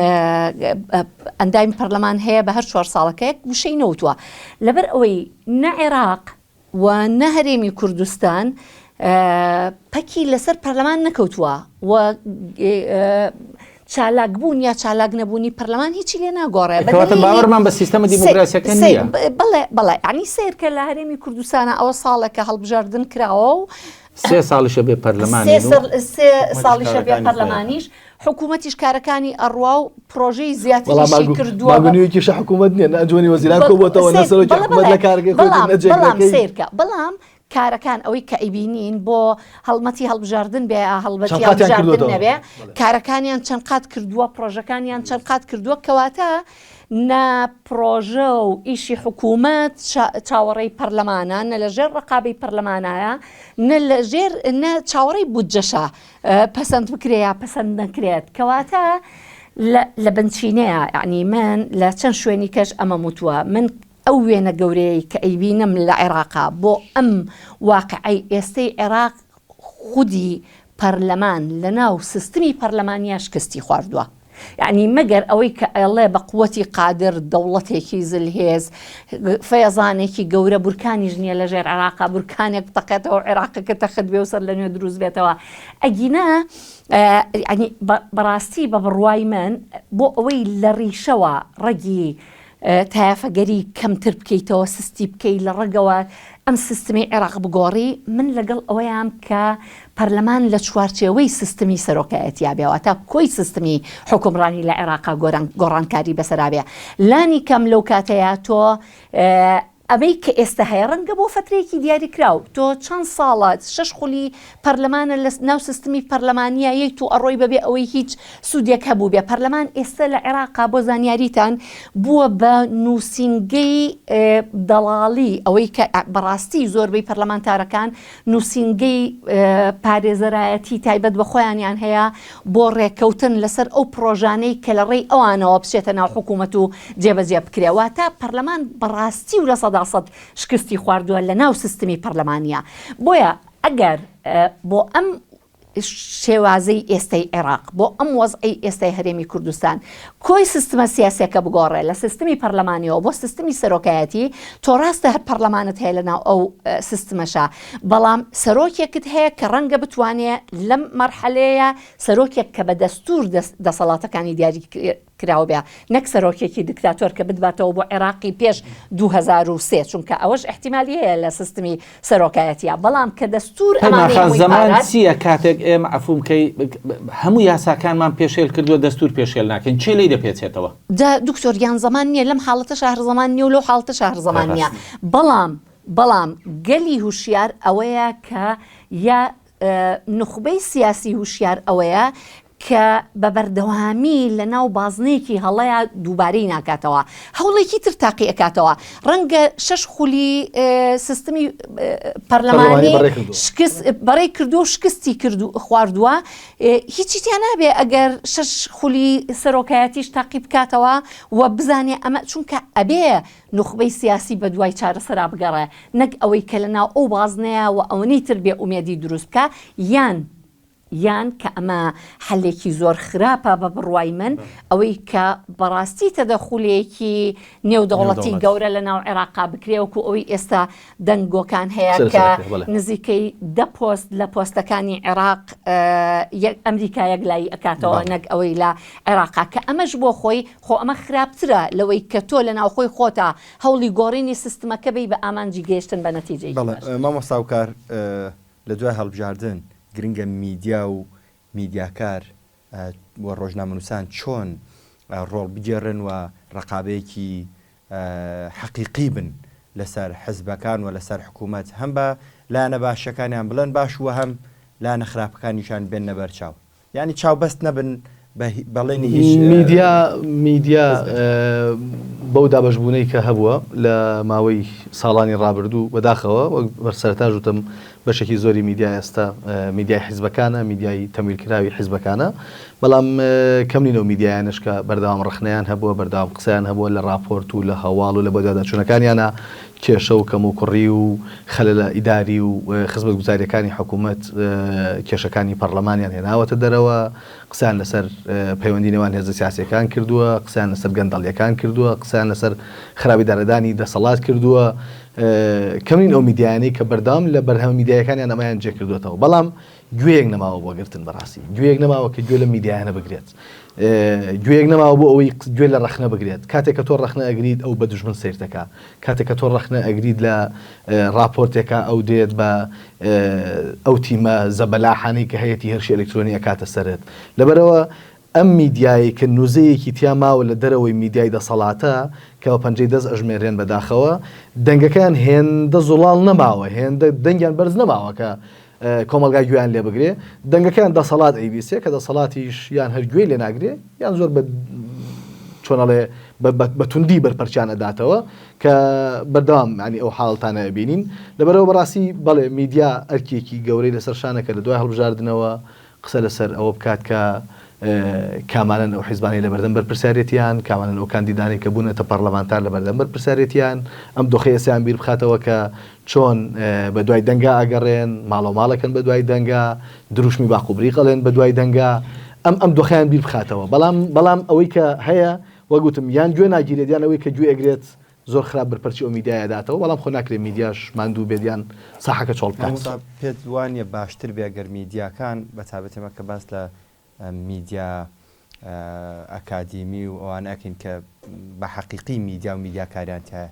ئەندامی پەرلەمان هەیە بە هەر چوار ساڵەکەیەک وشەی نەوتووە لەبەر ئەوەی نە عێراق و نە هەرێمی کوردستان پەکی لەسەر پەرلەمان نەکەوتووە و چالاکبوون یا چالاک نەبوونی پەرلەمان هیچی لێ ناگۆڕێ. کەواتە باوەڕمان بە سیستەمە دیموکراسیەکە نییە. بەڵێ بەڵێ یانی سەیرکە لە هەرێمی کوردستانە ئەوە ساڵێکە هەڵبژاردن کراوە و سێ ساڵیشە بێ پەرلەمانین و سێ ساڵیشە بێ پەرلەمانیش حکوومەتیش کارەکانی ئەڕوا و پرۆژەی زیاتریشی کردووە. بەڵام ماگونیوێکیشە حکوومەت نییە، نە ئەنجومەنی وەزیران کۆبووەتەوە، نە سەرۆکی حکوومەت لە کارەکەی خۆی بەڵام نە جێگرەکەی. سەیرکە بەڵام کارەکان ئەوەی کە ئەیبینین بۆ هەڵمەتی هەڵبژاردن بێ یا هەڵمەتی هەڵبژاردن نەبێ کارەکانیان چەند قات کردووە، پرۆژەکانیان چەند قات کردووە، کەواتە نە پرۆژە و ئیشی حکوومەت چاوەڕێی پەرلەمانە، نە لەژێر ڕقابەی پەرلەمانایە، نە لەژێر نە چاوەڕێی بودجەشە پەسەند بکرێ یا پەسەند نەکرێت کەواتە لە بنچینەیە یعنی من لە چەند شوێنی کەش ئەمەم وتووە من ئەو وێنە گەورەیەی کە ئەیبینم لە عێراقا بۆ ئەم واقعەی ئێستەی عێراق خودی پەرلەمان لەناو سیستمی پەرلەمانیا شکستی خواردووە. یەعنی مەگەر ئەوەی کە ئەڵێ بە قوەتی قادر دەوڵەتێکی زلهێز فەیەزانێکی گەورە بورکانیش نییە لە ژێر عێراقا بورکانێک بتەقێتەوە عێراقەکە تەخت بێ و سەر لە نوێ دروست بێتەوە ئەگینا یەعنی بەڕاستی بە بڕوای من بۆ ئەوەی لە ڕیشەوە ڕەگی تایەفەگەری کەمتر بکەیتەوە، سستی بکەی لە ڕەگەوە ئەم سیستمەی عێراق بگۆڕی، من لەگەڵ ئەوەیام کە پەرلەمان لە چوارچێوەی سیستمی سەرۆکایەتیا بێ، واتە کۆی سیستمی حوکمڕانی لە عێراقا گۆڕانکاری بەسەرا بێ، لانی کەم لەو کاتەیا تۆ ئەمەی کە ئێستە هەیە ڕەنگە بۆ فەترەیەکی دیاریکراو، تۆ چەند ساڵە شەش خولی پەرلەمانە لە ناو سیستمی پەرلەمانیا یەیت و ئەڕۆی بەبێ ئەوەی هیچ سوودێک هەبووبێ. پەرلەمان ئێستە لە عێراقا بۆ زانیاریتان بووە بە نووسینگەی دەڵاڵی ئەوەی کە بەڕاستی زۆربەی پەرلەمانتارەکان نووسینگەی پارێزەرایەتی تایبەت بە خۆیانیان هەیە بۆ ڕێککەوتن لەسەر ئەو پڕۆژانەی کە لە ڕێی ئەوانەوە بچێتە ناو حکوومەت و جێبەجێ بکرێ. واتە پەرلەمان بەڕاستی و 100% شکستی خواردووە لە ناو سیستمی پەرلەمانیا. بۆیە ئەگەر بۆ ئەم شێوازەی ئێستەی عێراق، بۆ ئەم وەزعەی ئێستای هەرێمی کوردستان، کۆی سیستمە سیاسیەکە بگۆڕێ لە سیستمی پەرلەمانیەوە بۆ سیستمی سەرۆکایەتی، تۆ ڕاستە هەر پەرلەمانت هەیە لەناو ئەو سیستمەشا، بەڵام سەرۆکێکت هەیە کە ڕەنگە بتوانێ لەم مەرحەلەیە سەرۆکێک کە بە دەستوور دەسەڵاتەکانی دیاری. کراو بێ نەک سەرۆکێکی دکتاتۆر کە بتباتەوە بۆ عێراقی پێش 2003 چونکە ئەوەش ئیحتیمالی هەیە لە سیستمی سەرۆکایەتیە بەڵام کە دەستور پەیمان ئەمانەی خان هەمووی زەمان پاراست. چییە کاتێک ئێمە عەفوم کەی هەموو یاساکانمان پێشێل کردووە دەستور پێشێل ناکەین کێ لێی دەپێچێتەوە؟ جا دکتۆر گیان زەمان نیە لەم حاڵەتەشا هەر زەمان نیە و لەو حاڵەتەشا هەر زەمان نیە ڕاستە. بەڵام بەڵام گەلی هوشیار ئەوەیە کە یا نوخبەی سیاسی هوشیار ئەوەیە کە بە بەردەوامی لە ناو بازنەیەکی هەڵەیا دووبارەی ناکاتەوە، هەوڵێکی تر تاقی ئەکاتەوە، ڕەنگە شەش خولی سیستمی پەرلەمانی شکست بەڕێ کردووە و شکستی کردو خواردووە، هیچی تیا نابێ ئەگەر شەش خولی سەرۆکایەتیش تاقی بکاتەوە و بزانێ ئەمە چونکە ئەبێ نوخبەی سیاسی بەدوای چارەسەرا بگەڕێ نەک ئەوەی کە لە ناو ئەو بازنەیە و ئەوەنەی تر بێ ئومێدی دروست بکا یان یان کە ئەمە حەلێکی زۆر خراپە بە بڕوای من ئەوەی کە بەڕاستی تەدەخولێکی نێودەوڵەتی گەورە لە ناو عێراقا بکرێ وەکو ئەوەی ئێستا دەنگۆکان هەیە کە نزیکەی دە پۆست لە پۆستەکانی عێراق ئەمریکا یەکلایی ئەکاتەوە نەک ئەوەی لە عێراقا کە ئەمەش بۆ خۆی خۆ ئەمە خراپترە لەوەی کە تۆ لە ناوخۆی خۆتا هەوڵی گۆڕینی سیستمەکە بەی بە ئامانجی گەیشتن بە نەتیجەیەکی بەڵێ باشتر. مامۆستا هاوکار لە دوای هەڵبژاردن گرنگە میدیا و میدیاکار و ڕۆژنامەنووسان چۆن ڕۆڵ بگێڕن و ڕەقابەیەکی حەقیقی بن لەسەر حزبەکان و لەسەر حکوومەت هەم بە لایەنە باشەکانیان بڵێن باش و هەم لایەنە خراپەکانیشان بێننە بەرچاو. یانی چاوبەست نەبن بە بەڵێنی هیچ میدیا میدیا بەو دابەشبوونەی کە هەبووە لە ماوەی ساڵانی ڕابردوو بەداخەوە وەک بەر سەرەتاش وتم بەشێکی زۆری میدیا ئێستا میدیای حیزبەکانە میدیای تەمویلکراوی حیزبەکانە بەڵام کەم نین ئەو میدیایانەش کە بەردەوام ڕەخنەیان هەبووە بەردەوام قسەیان هەبووە لە ڕاپۆرت و لە هەواڵ و لە بەدواداچوونەکانیانە کێشە و کەموکوڕی و خەلەلە ئیداری و خزمەتگوزارییەکانی حکوومەت کێشەکانی پەڕلەمانیان هێناوەتە دەرەوە، قسەیان لەسەر پەیوەندی نێوان هێزە سیاسییەکان کردووە، قسەیان لەسەر گەندەڵییەکان کردووە، قسەیان لەسەر خراپ ئیدارەدانی دەسەڵات کردووە. کەم نین ئەو میدیایانەی کە بەردەوام لە بەرهەمە میدیاییەکانیان ئەمەیان جێکردووەتەوە. بەڵام گوێیەک نەماوە بۆ گرتن بەڕاستی گوێیەک نەماوە کە گوێ لەم میدیایانە بگرێت گوێیەک نەماوە بۆ ئەوەی گوێ لە ڕەخنە بگرێت کاتێک کە تۆ ڕەخنە ئەگریت ئەو بە دوژمن سەیر دەکا کاتێک کە تۆ ڕەخنە ئەگریت لە ڕاپۆرتێکە ئەو دێت بە ئەو تیمە زەبەلاحانەی کە هەیەتی هێرشی ئەلکترۆنی ئەکاتە سەرت لەبەرەوە ئەم میدیایەی کە نوزەیەکی تیا ماوە لە دەرەوەی میدیای دەسەڵاتە کە بە پەنجەی دەست ئەژمێرێن بەداخەوە دەنگەکەیان هێندە زوڵاڵ نەماوە هێندە دەنگیان بەرز نەماوە کە کۆمەڵگا گوێیان لێ بگرێ دەنگەکەیان دەسەڵات ئەیبیسێ کە دەسەڵاتیش یان هەر گوێی لێ ناگرێ یان زۆر بە چۆن ئەڵێ بە توندی بەرپەرچیان ئەداتەوە کە بەردەوام ینی ئەو حاڵتانە ئەبینین لەبەرەوە بەڕاستی بەڵێ میدیا ئەرکێکی گەورەی لەسەر شانە کە لە دوای هەڵبژاردنەوە قسە لەسەر ئەوە بکات کە کامانەن ئەو حیزبانەی لەبەردەم بەرپرسیارێتیان، کامانەن ئەو کاندیدانەی کە بوونەتە پەڕلەمانتار لەبەردەم بەرپرسیارێتیان، ئەم دۆخەی ئێستایان بیر بخاتەوە کە چۆن بەدوای دەنگا ئەگەڕێن، ماڵەو ماڵەکەن بەدوای دەنگا، دروشمی باق و بریق ئەڵێن بەدوای دەنگا، ئەم ئەم دۆخەیان بیر بخاتەوە. بەڵام بەڵام ئەوەی کە هەیە وەک وتم یان گوێ ناگیرێت یان ئەوەی کە گوێ ئەگرێت زۆر خراپ بەرپەرچی ئەو میدیایە داتەوە، بەڵام خۆ ناکرێت میدیاش ماندوو بێت یان ساحەکە چۆڵ بکات. مامۆستا پێت وانیە باشتر بێ گەر میدیاکان بە تایبەتی ئێمە کە باس لە میدیا ئەکادیمی و ئەوانە ئەکەین کە بە حەقیقی میدیا و میدیاکاریان تیایە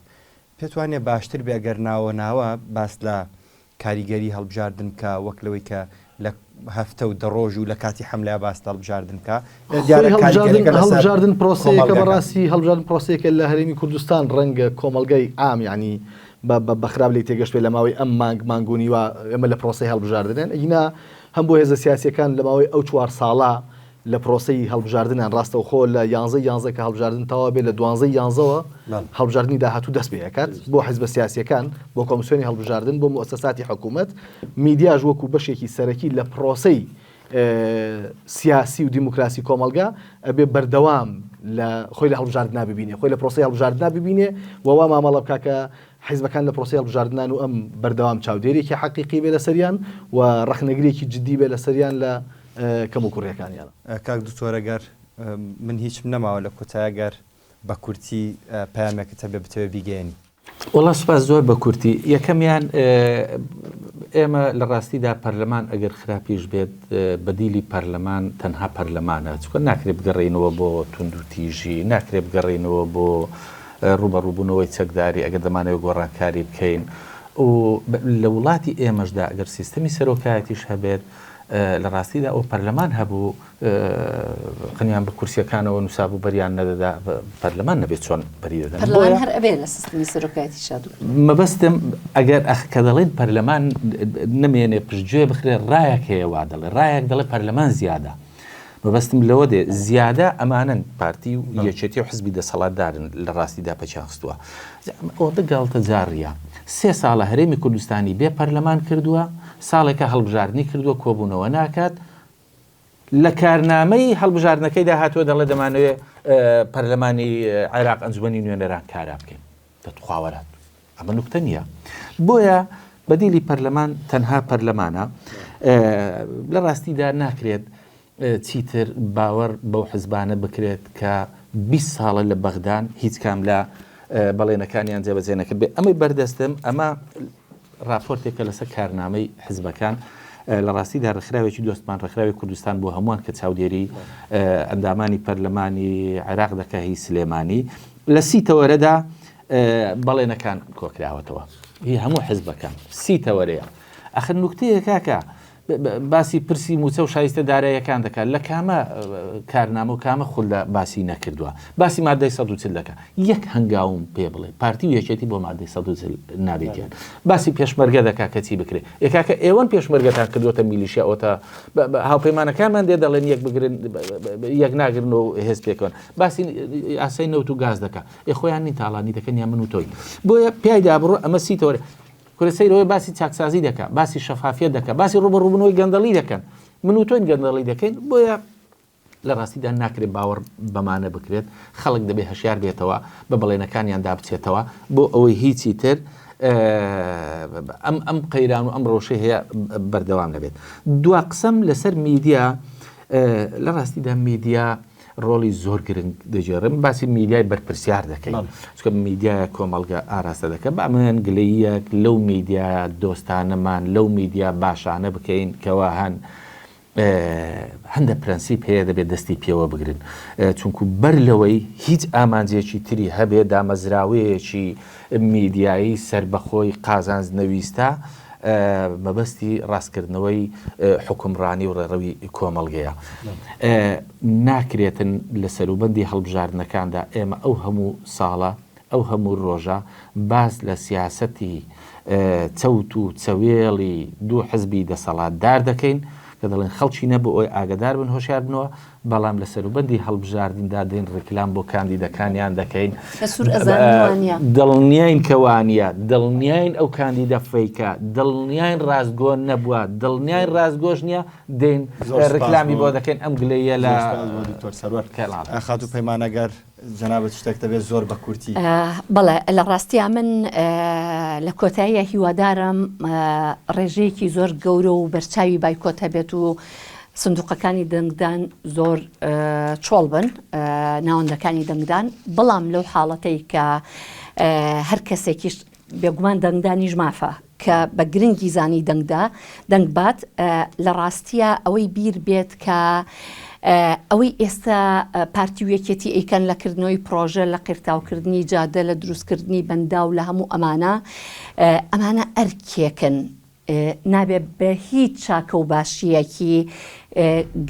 پێت وانیە باشتر بێ گەر ناوە ناوە باس لە کاریگەری هەڵبژاردن بکا وەک لەوەی کە لە هەفتە و دە ڕۆژ و لە کاتی حەملەیا باس لە هەڵبژاردن بکا خۆی هەڵبژاردن هەڵبژاردن پرۆسەیەکە بەڕاستی هەڵبژاردن پرۆسەیەکە لە هەرێمی کوردستان ڕەنگە کۆمەڵگای عام یعنی بە خراپ لێی تێگەشتبێ لە ماوەی ئەم مانگ مانگ و نیوە ئێمە لە پرۆسەی هەڵبژاردنێن ئەگینا هەم بۆ هێزە سیاسیەکان لە ماوەی ئەو چوار ساڵە لە پرۆسەی هەڵبژاردنان ڕاستەوخۆ لە یانزەی یانزە کە هەڵبژاردن تەواو بێت لە دوانزەی یانزەوە هەڵبژاردنی داهاتوو دەست پێ ئەکات بۆ حیزبە سیاسیەکان بۆ کۆمسیۆنی هەڵبژاردن بۆ موئەسەساتی حکوومەت میدیاش وەکو بەشێکی سەرەکی لە پرۆسەی سیاسی و دیموکراسی کۆمەڵگا ئەبێ بەردەوام لە خۆی لە هەڵبژاردنا ببینێ خۆی لە پرۆسەی هەڵبژاردنا ببینێ و وا مامەڵە بکا کە حیزبەکان لە پرۆسەی هەڵبژاردنان و ئەم بەردەوام چاودێرێکی حەقیقی بێ لەسەریان و ڕەخنەگرێکی جدی بێ لەسەریان لە کەموکوڕیەکانیان. کاک دکتۆر گەر من هیچم نەماوە لە کۆتایە گەر بە کورتی پەیامێکت هەبێ بتەوێ بیگەیەنی. وەڵا سوپاس زۆر بە کورتی یەکەمیان. ئێمە لە ڕاستیدا پەرلەمان ئەگەر خراپیش بێت بەدیلی پەرلەمان تەنها پەرلەمانە، چونکە ناکرێت بگەڕێینەوە بۆ توندوتیژی، ناکرێت بگەڕێینەوە بۆ ڕووبەڕووبوونەوەی چەکداری ئەگەر دەمانەوێت گۆڕانکاری بکەین و لە وڵاتی ئێمەشدا ئەگەر سیستەمی سەرۆکایەتیش هەبێت لە ڕاستیدا ئەو پەرلەمان هەبوو قنیان بە کورسیەکانەوە نووسابوو بەریان نەدەدا پەرلەمان نەبێت چۆن بەری دەدەن پەرلەمان هەر ئەبێ لە سیستمی سەرۆکایەتی شاد مەبەستم ئەگەر ئەخ کە دەڵێن پەرلەمان نمێنێ پشتگوێ بخرێ ڕایەک هەیە وا دەڵێ ڕایەک دەڵێ پەرلەمان زیادە مەبەستم لەوە دێ زیادە ئەمانەن پارتی و یەکێتی و حزبی دەسەڵاتدارن لە ڕاستیدا پەکیان خستووە ئەوەندە گاڵتە جاڕیە سێ ساڵە هەرێمی کوردستانی بێ پەرلەمان کردووە ساڵێکە هەڵبژاردنی کردووە کۆبوونەوە ناکات لە کارنامەی هەڵبژاردنەکەیدا هاتووە دەڵێ دەمانەوێ پەرلەمانی عێراق ئەنجومەنی نوێنەران کارا بکەین دەتخواوەرات ئەمە نوکتە نییە بۆیە بەدیلی پەرلەمان تەنها پەرلەمانە لە ڕاستیدا ناکرێت چیتر باوەڕ بەو حزبانە بکرێت کە 20 ساڵە لە بەغدان هیچ کام لە بەڵێنەکانیان جێبەجێ نەکرد بێ ئەمەی بەردەستم ئەمە ڕاپۆرتێکە لەسەر کارنامەی حزبەکان لە ڕاستیدا ڕێکخراوێکی دۆستمان ڕێکخراوی کوردستان بۆ هەمووان کە چاودێری ئەندامانی پەرلەمانی عێراق دەکە هی سلێمانی لە سی تەوەرەدا بەڵێنەکان کۆکراوەتەوە هی هەموو حزبەکان سی تەوەرەیە ئەخر نوکتەیە کاکە باسی پرسی مووچە و شایستە داراییەکان دەکات، لە کامە کارنامە و کامە خولدا باسی نەکردووە؟ باسی مادەی 140 دەکات، یەک هەنگاوم پێ بڵێ پارتی و یەکێتی بۆ مادەی 140 نابێتیان. باسی پێشمەرگە دەکات کە چی بکرێ؟ ئێ کاکە ئێوەن پێشمەرگەتان کردووەتە میلیشیا ئۆتە هاوپەیمانەکانمان دێ دەڵێن یەک بگرن یەک ناگرن و هێز پێکەوەن. باسی یاسای نەوت و گاز دەکات، ئێ خۆیان نین تاڵانی دەکەن یا من و تۆین؟ بۆیە پیایدا بڕۆ ئەمە سیتەوەرە. کورە سەیر ئەوەیە باسی چاکسازی دەکا باسی شەفافیەت دەکا باسی ڕوبەڕوبوونەوەی گەندەڵی دەکەن من و تۆین گەندەڵی دەکەین بۆیە لە ڕاستیدا ناکرێت باوەڕ بەمانە بکرێت خەڵک دەبێ هەشیار بێتەوە بە بەڵێنەکانیاندا بچێتەوە بۆ ئەوەی هیچی تر ئەم ئەم قەیران و ئەم ڕەوشەی هەیە بەردەوام نەبێت دوا قسەم لەسەر میدیا لە ڕاستیدا میدیا ڕۆڵی زۆر گرنگ دەگێڕێ، باسی میدیای بەرپرسیار دەکەین، چونکە میدیایە کۆمەڵگە ئاراستە دەکات، با من گلەییەک لەو میدیا دۆستانەمان، لەو میدیا باشانە بکەین کەوا هەن، هەندە پرەنسیپ هەیە دەبێت دەستی پێوە بگرن، چونکو بەر لەوەی هیچ ئامانجێکی تری هەبێ دامەزراوەیەکی میدیایی سەربەخۆی قازانج نەویستە، مەبەستی ڕاستکردنەوەی حوکمڕانی و ڕێڕەوی کۆمەڵگەیە. ناکرێتن لە سەروبەندی هەڵبژاردنەکاندا ئێمە ئەو هەموو ساڵە، ئەو هەموو ڕۆژە باس لە سیاسەتی چەوت و چەوێڵی دوو حزبی دەسەڵاتدار دەکەین کە دەڵێن خەڵکینە بۆ ئەوەی ئاگەدار بن هۆشیار بنەوە، بەڵام لە سەروبەندی هەڵبژاردندا دێن ڕیکلام بۆ کاندیدەکانیان دەکەین، دڵنیاین کە وانییە، دڵنیاین ئەو کاندیدە فەیکە، دڵنیاین ڕاستگۆ نەبووە، دڵنیاین ڕاستگۆش نییە، دێین ڕیکلامی بۆ دەکەین، ئەم گلەییە لە دکتۆر سەروەر. خاتوو پەیمان ئەگەر جەنابت شتێک دەبێت زۆر بە کورتی. بەڵێ لە ڕاستیا من لە کۆتاییە هیوادارم ڕێژەیەکی زۆر گەورە و بەرچاوی بایکۆت هەبێت و سندوقەکانی دەنگدان زۆر چۆڵ بن ناوەندەکانی دەنگدان بەڵام لەو حاڵەتەی کە هەر کەسێکیش بێگومان دەنگدانیش مافە کە بە گرنگی زانی دەنگدا دەنگ بات لە ڕاستیە ئەوەی بیر بێت کە ئەوەی ئێستا پارتی و یەکێتی ئەیکەن لە کردنەوەی پرۆژە لە قیرتاوکردنی جادە لە دروستکردنی بەنداو لە هەموو ئەمانە ئەمانە ئەرکێکن نابێ بە هیچ چاکە و باشییەکی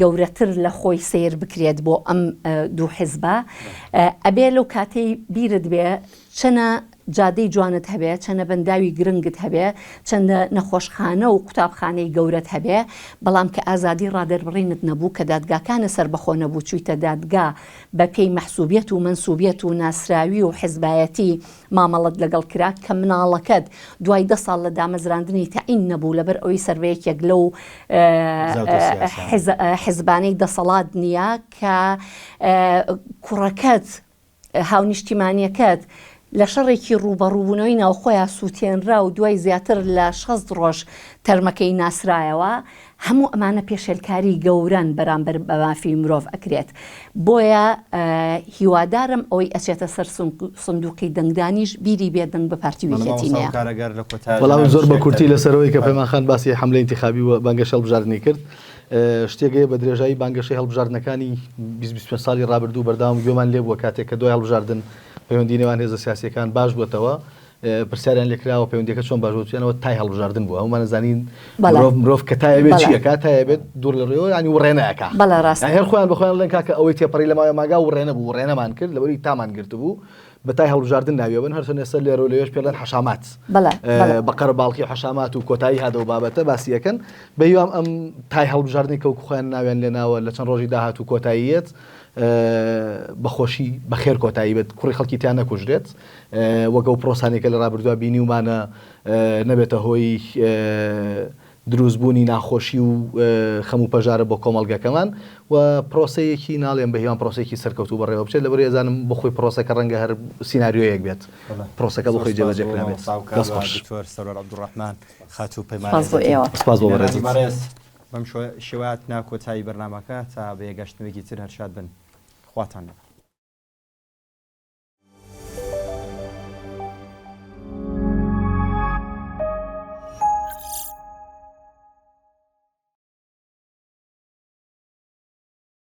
گەورەتر لە خۆی سەیر بکرێت بۆ ئەم دوو حزبە ئەبێ لەو کاتەی بیرت بێ چەنە جادەی جوانت هەبێ چەنە بەنداوی گرنگت هەبێ چەندە نەخۆشخانە و قوتابخانەی گەورەت هەبێ بەڵام کە ئازادی ڕادەربڕینت نەبوو کە دادگاکانت سەربەخۆ نەبوو چوویتە دادگا بە پێی مەحسوبیەت و مەنسوبیەت و ناسراوی و حزبایەتی مامەڵەت لەگەڵ کرا کە مناڵەکەت دوای دە ساڵ لە دامەزراندنی تەعین نەبوو لەبەر ئەوەی سەر بە یەکێک لەو حزبانەی دەسەڵات نییە کە کوڕەکەت هاونیشتیمانیەکەت. لە شەڕێکی ڕووبەڕووبوونەوەی ناوخۆیا سووتێنرا و دوای زیاتر لە 60 ڕۆژ تەرمەکەی ناسرایەوە، هەموو ئەمانە پێشێلکاری گەورەن بەرامبەر بە مافی مرۆڤ ئەکرێت، بۆیە هیوادارم ئەوەی ئەچێتە سەر سندوقی دەنگدانیش بیری بێت دەنگ بە پارتی و یەکێتی نەیە. وەڵام زۆر بە کورتی لەسەر ئەوەی کە پەیمان خان باسی حەملەی ئینتیخابی و بانگەشەی هەڵبژاردنی کرد، شتێک هەیە بە درێژایی بانگەشەی هەڵبژاردنەکانی 20 25 ساڵی ڕابردوو بەردەوام گوێمان لێ بووە کاتێک کە دوای هەڵبژاردن پەیوەندی نێوان هێزە سیاسییەکان باش بووەتەوە پرسیاریان لێکراوە پەیوەندیەکە چۆن باش بوو وتیان ئەوە تای هەڵبژاردن بوو هەموومان ئەزانین بەڵێ. مرۆڤ مرۆڤ کە تای ئەبێت بەڵێ. چی ئەکات تای ئەبێت دوور لە ڕێوە یانی وڕێنە ئەکا بەڵێ ڕاستە. یانی هەر خۆیان بە خۆیان ئەڵێن کاکە ئەوەی تێپەڕی لە ماوەی مانگا وڕێنە بوو وڕێنەمان کرد لەبەروی تامان گرتبوو بە تای هەڵبژاردن ناوی ئەبەن هەرچەند ئێستا لێرە و لەوێش پێڵێن حەشامات بەڵێ بەڵێ. بە قەرەباڵخی و حەشامات و کۆتایی هات ئەو بابەتە باسی ئەکەن بە هیوام ئەم تای هەڵبژاردنەی کە وەکو خۆیان ناویان لێناوە لە چەند ڕۆژی داهاتوو کۆتایی یەت بە خۆشی بە خێر کۆتایی بێت کوڕی خەڵکی تیا نەکوژرێت وەک ئەو پرۆسانەی کە لە ڕابردووە بینیومانە نەبێتە هۆی دروستبوونی ناخۆشی و خەم و پەژارە بۆ کۆمەڵگەکەمان و پرۆسەیەکی ناڵێم بە هیوام پرۆسەیەکی سەرکەوتوو بەڕێوە بچێت لەبەرئەوەی ئەزانم بۆ خۆی پرۆسەکە ڕەنگە هەر سیناریۆیەک بێت پرۆسەکە بۆ خۆی جێبەجێ کرابێت. دەست خۆش. دکتۆر سەروەر عەبدولڕەحمان خاتوو پەیمان سپاس بۆ ئێوە. سپاس بۆ بەڕێزت. بەڕێز بەم شێوەیە هاتنە کۆتایی بەرنامەکە تا بە یەکگەشتنەوەیەکی تر هەر شاد بن خواتان لەگەڵ.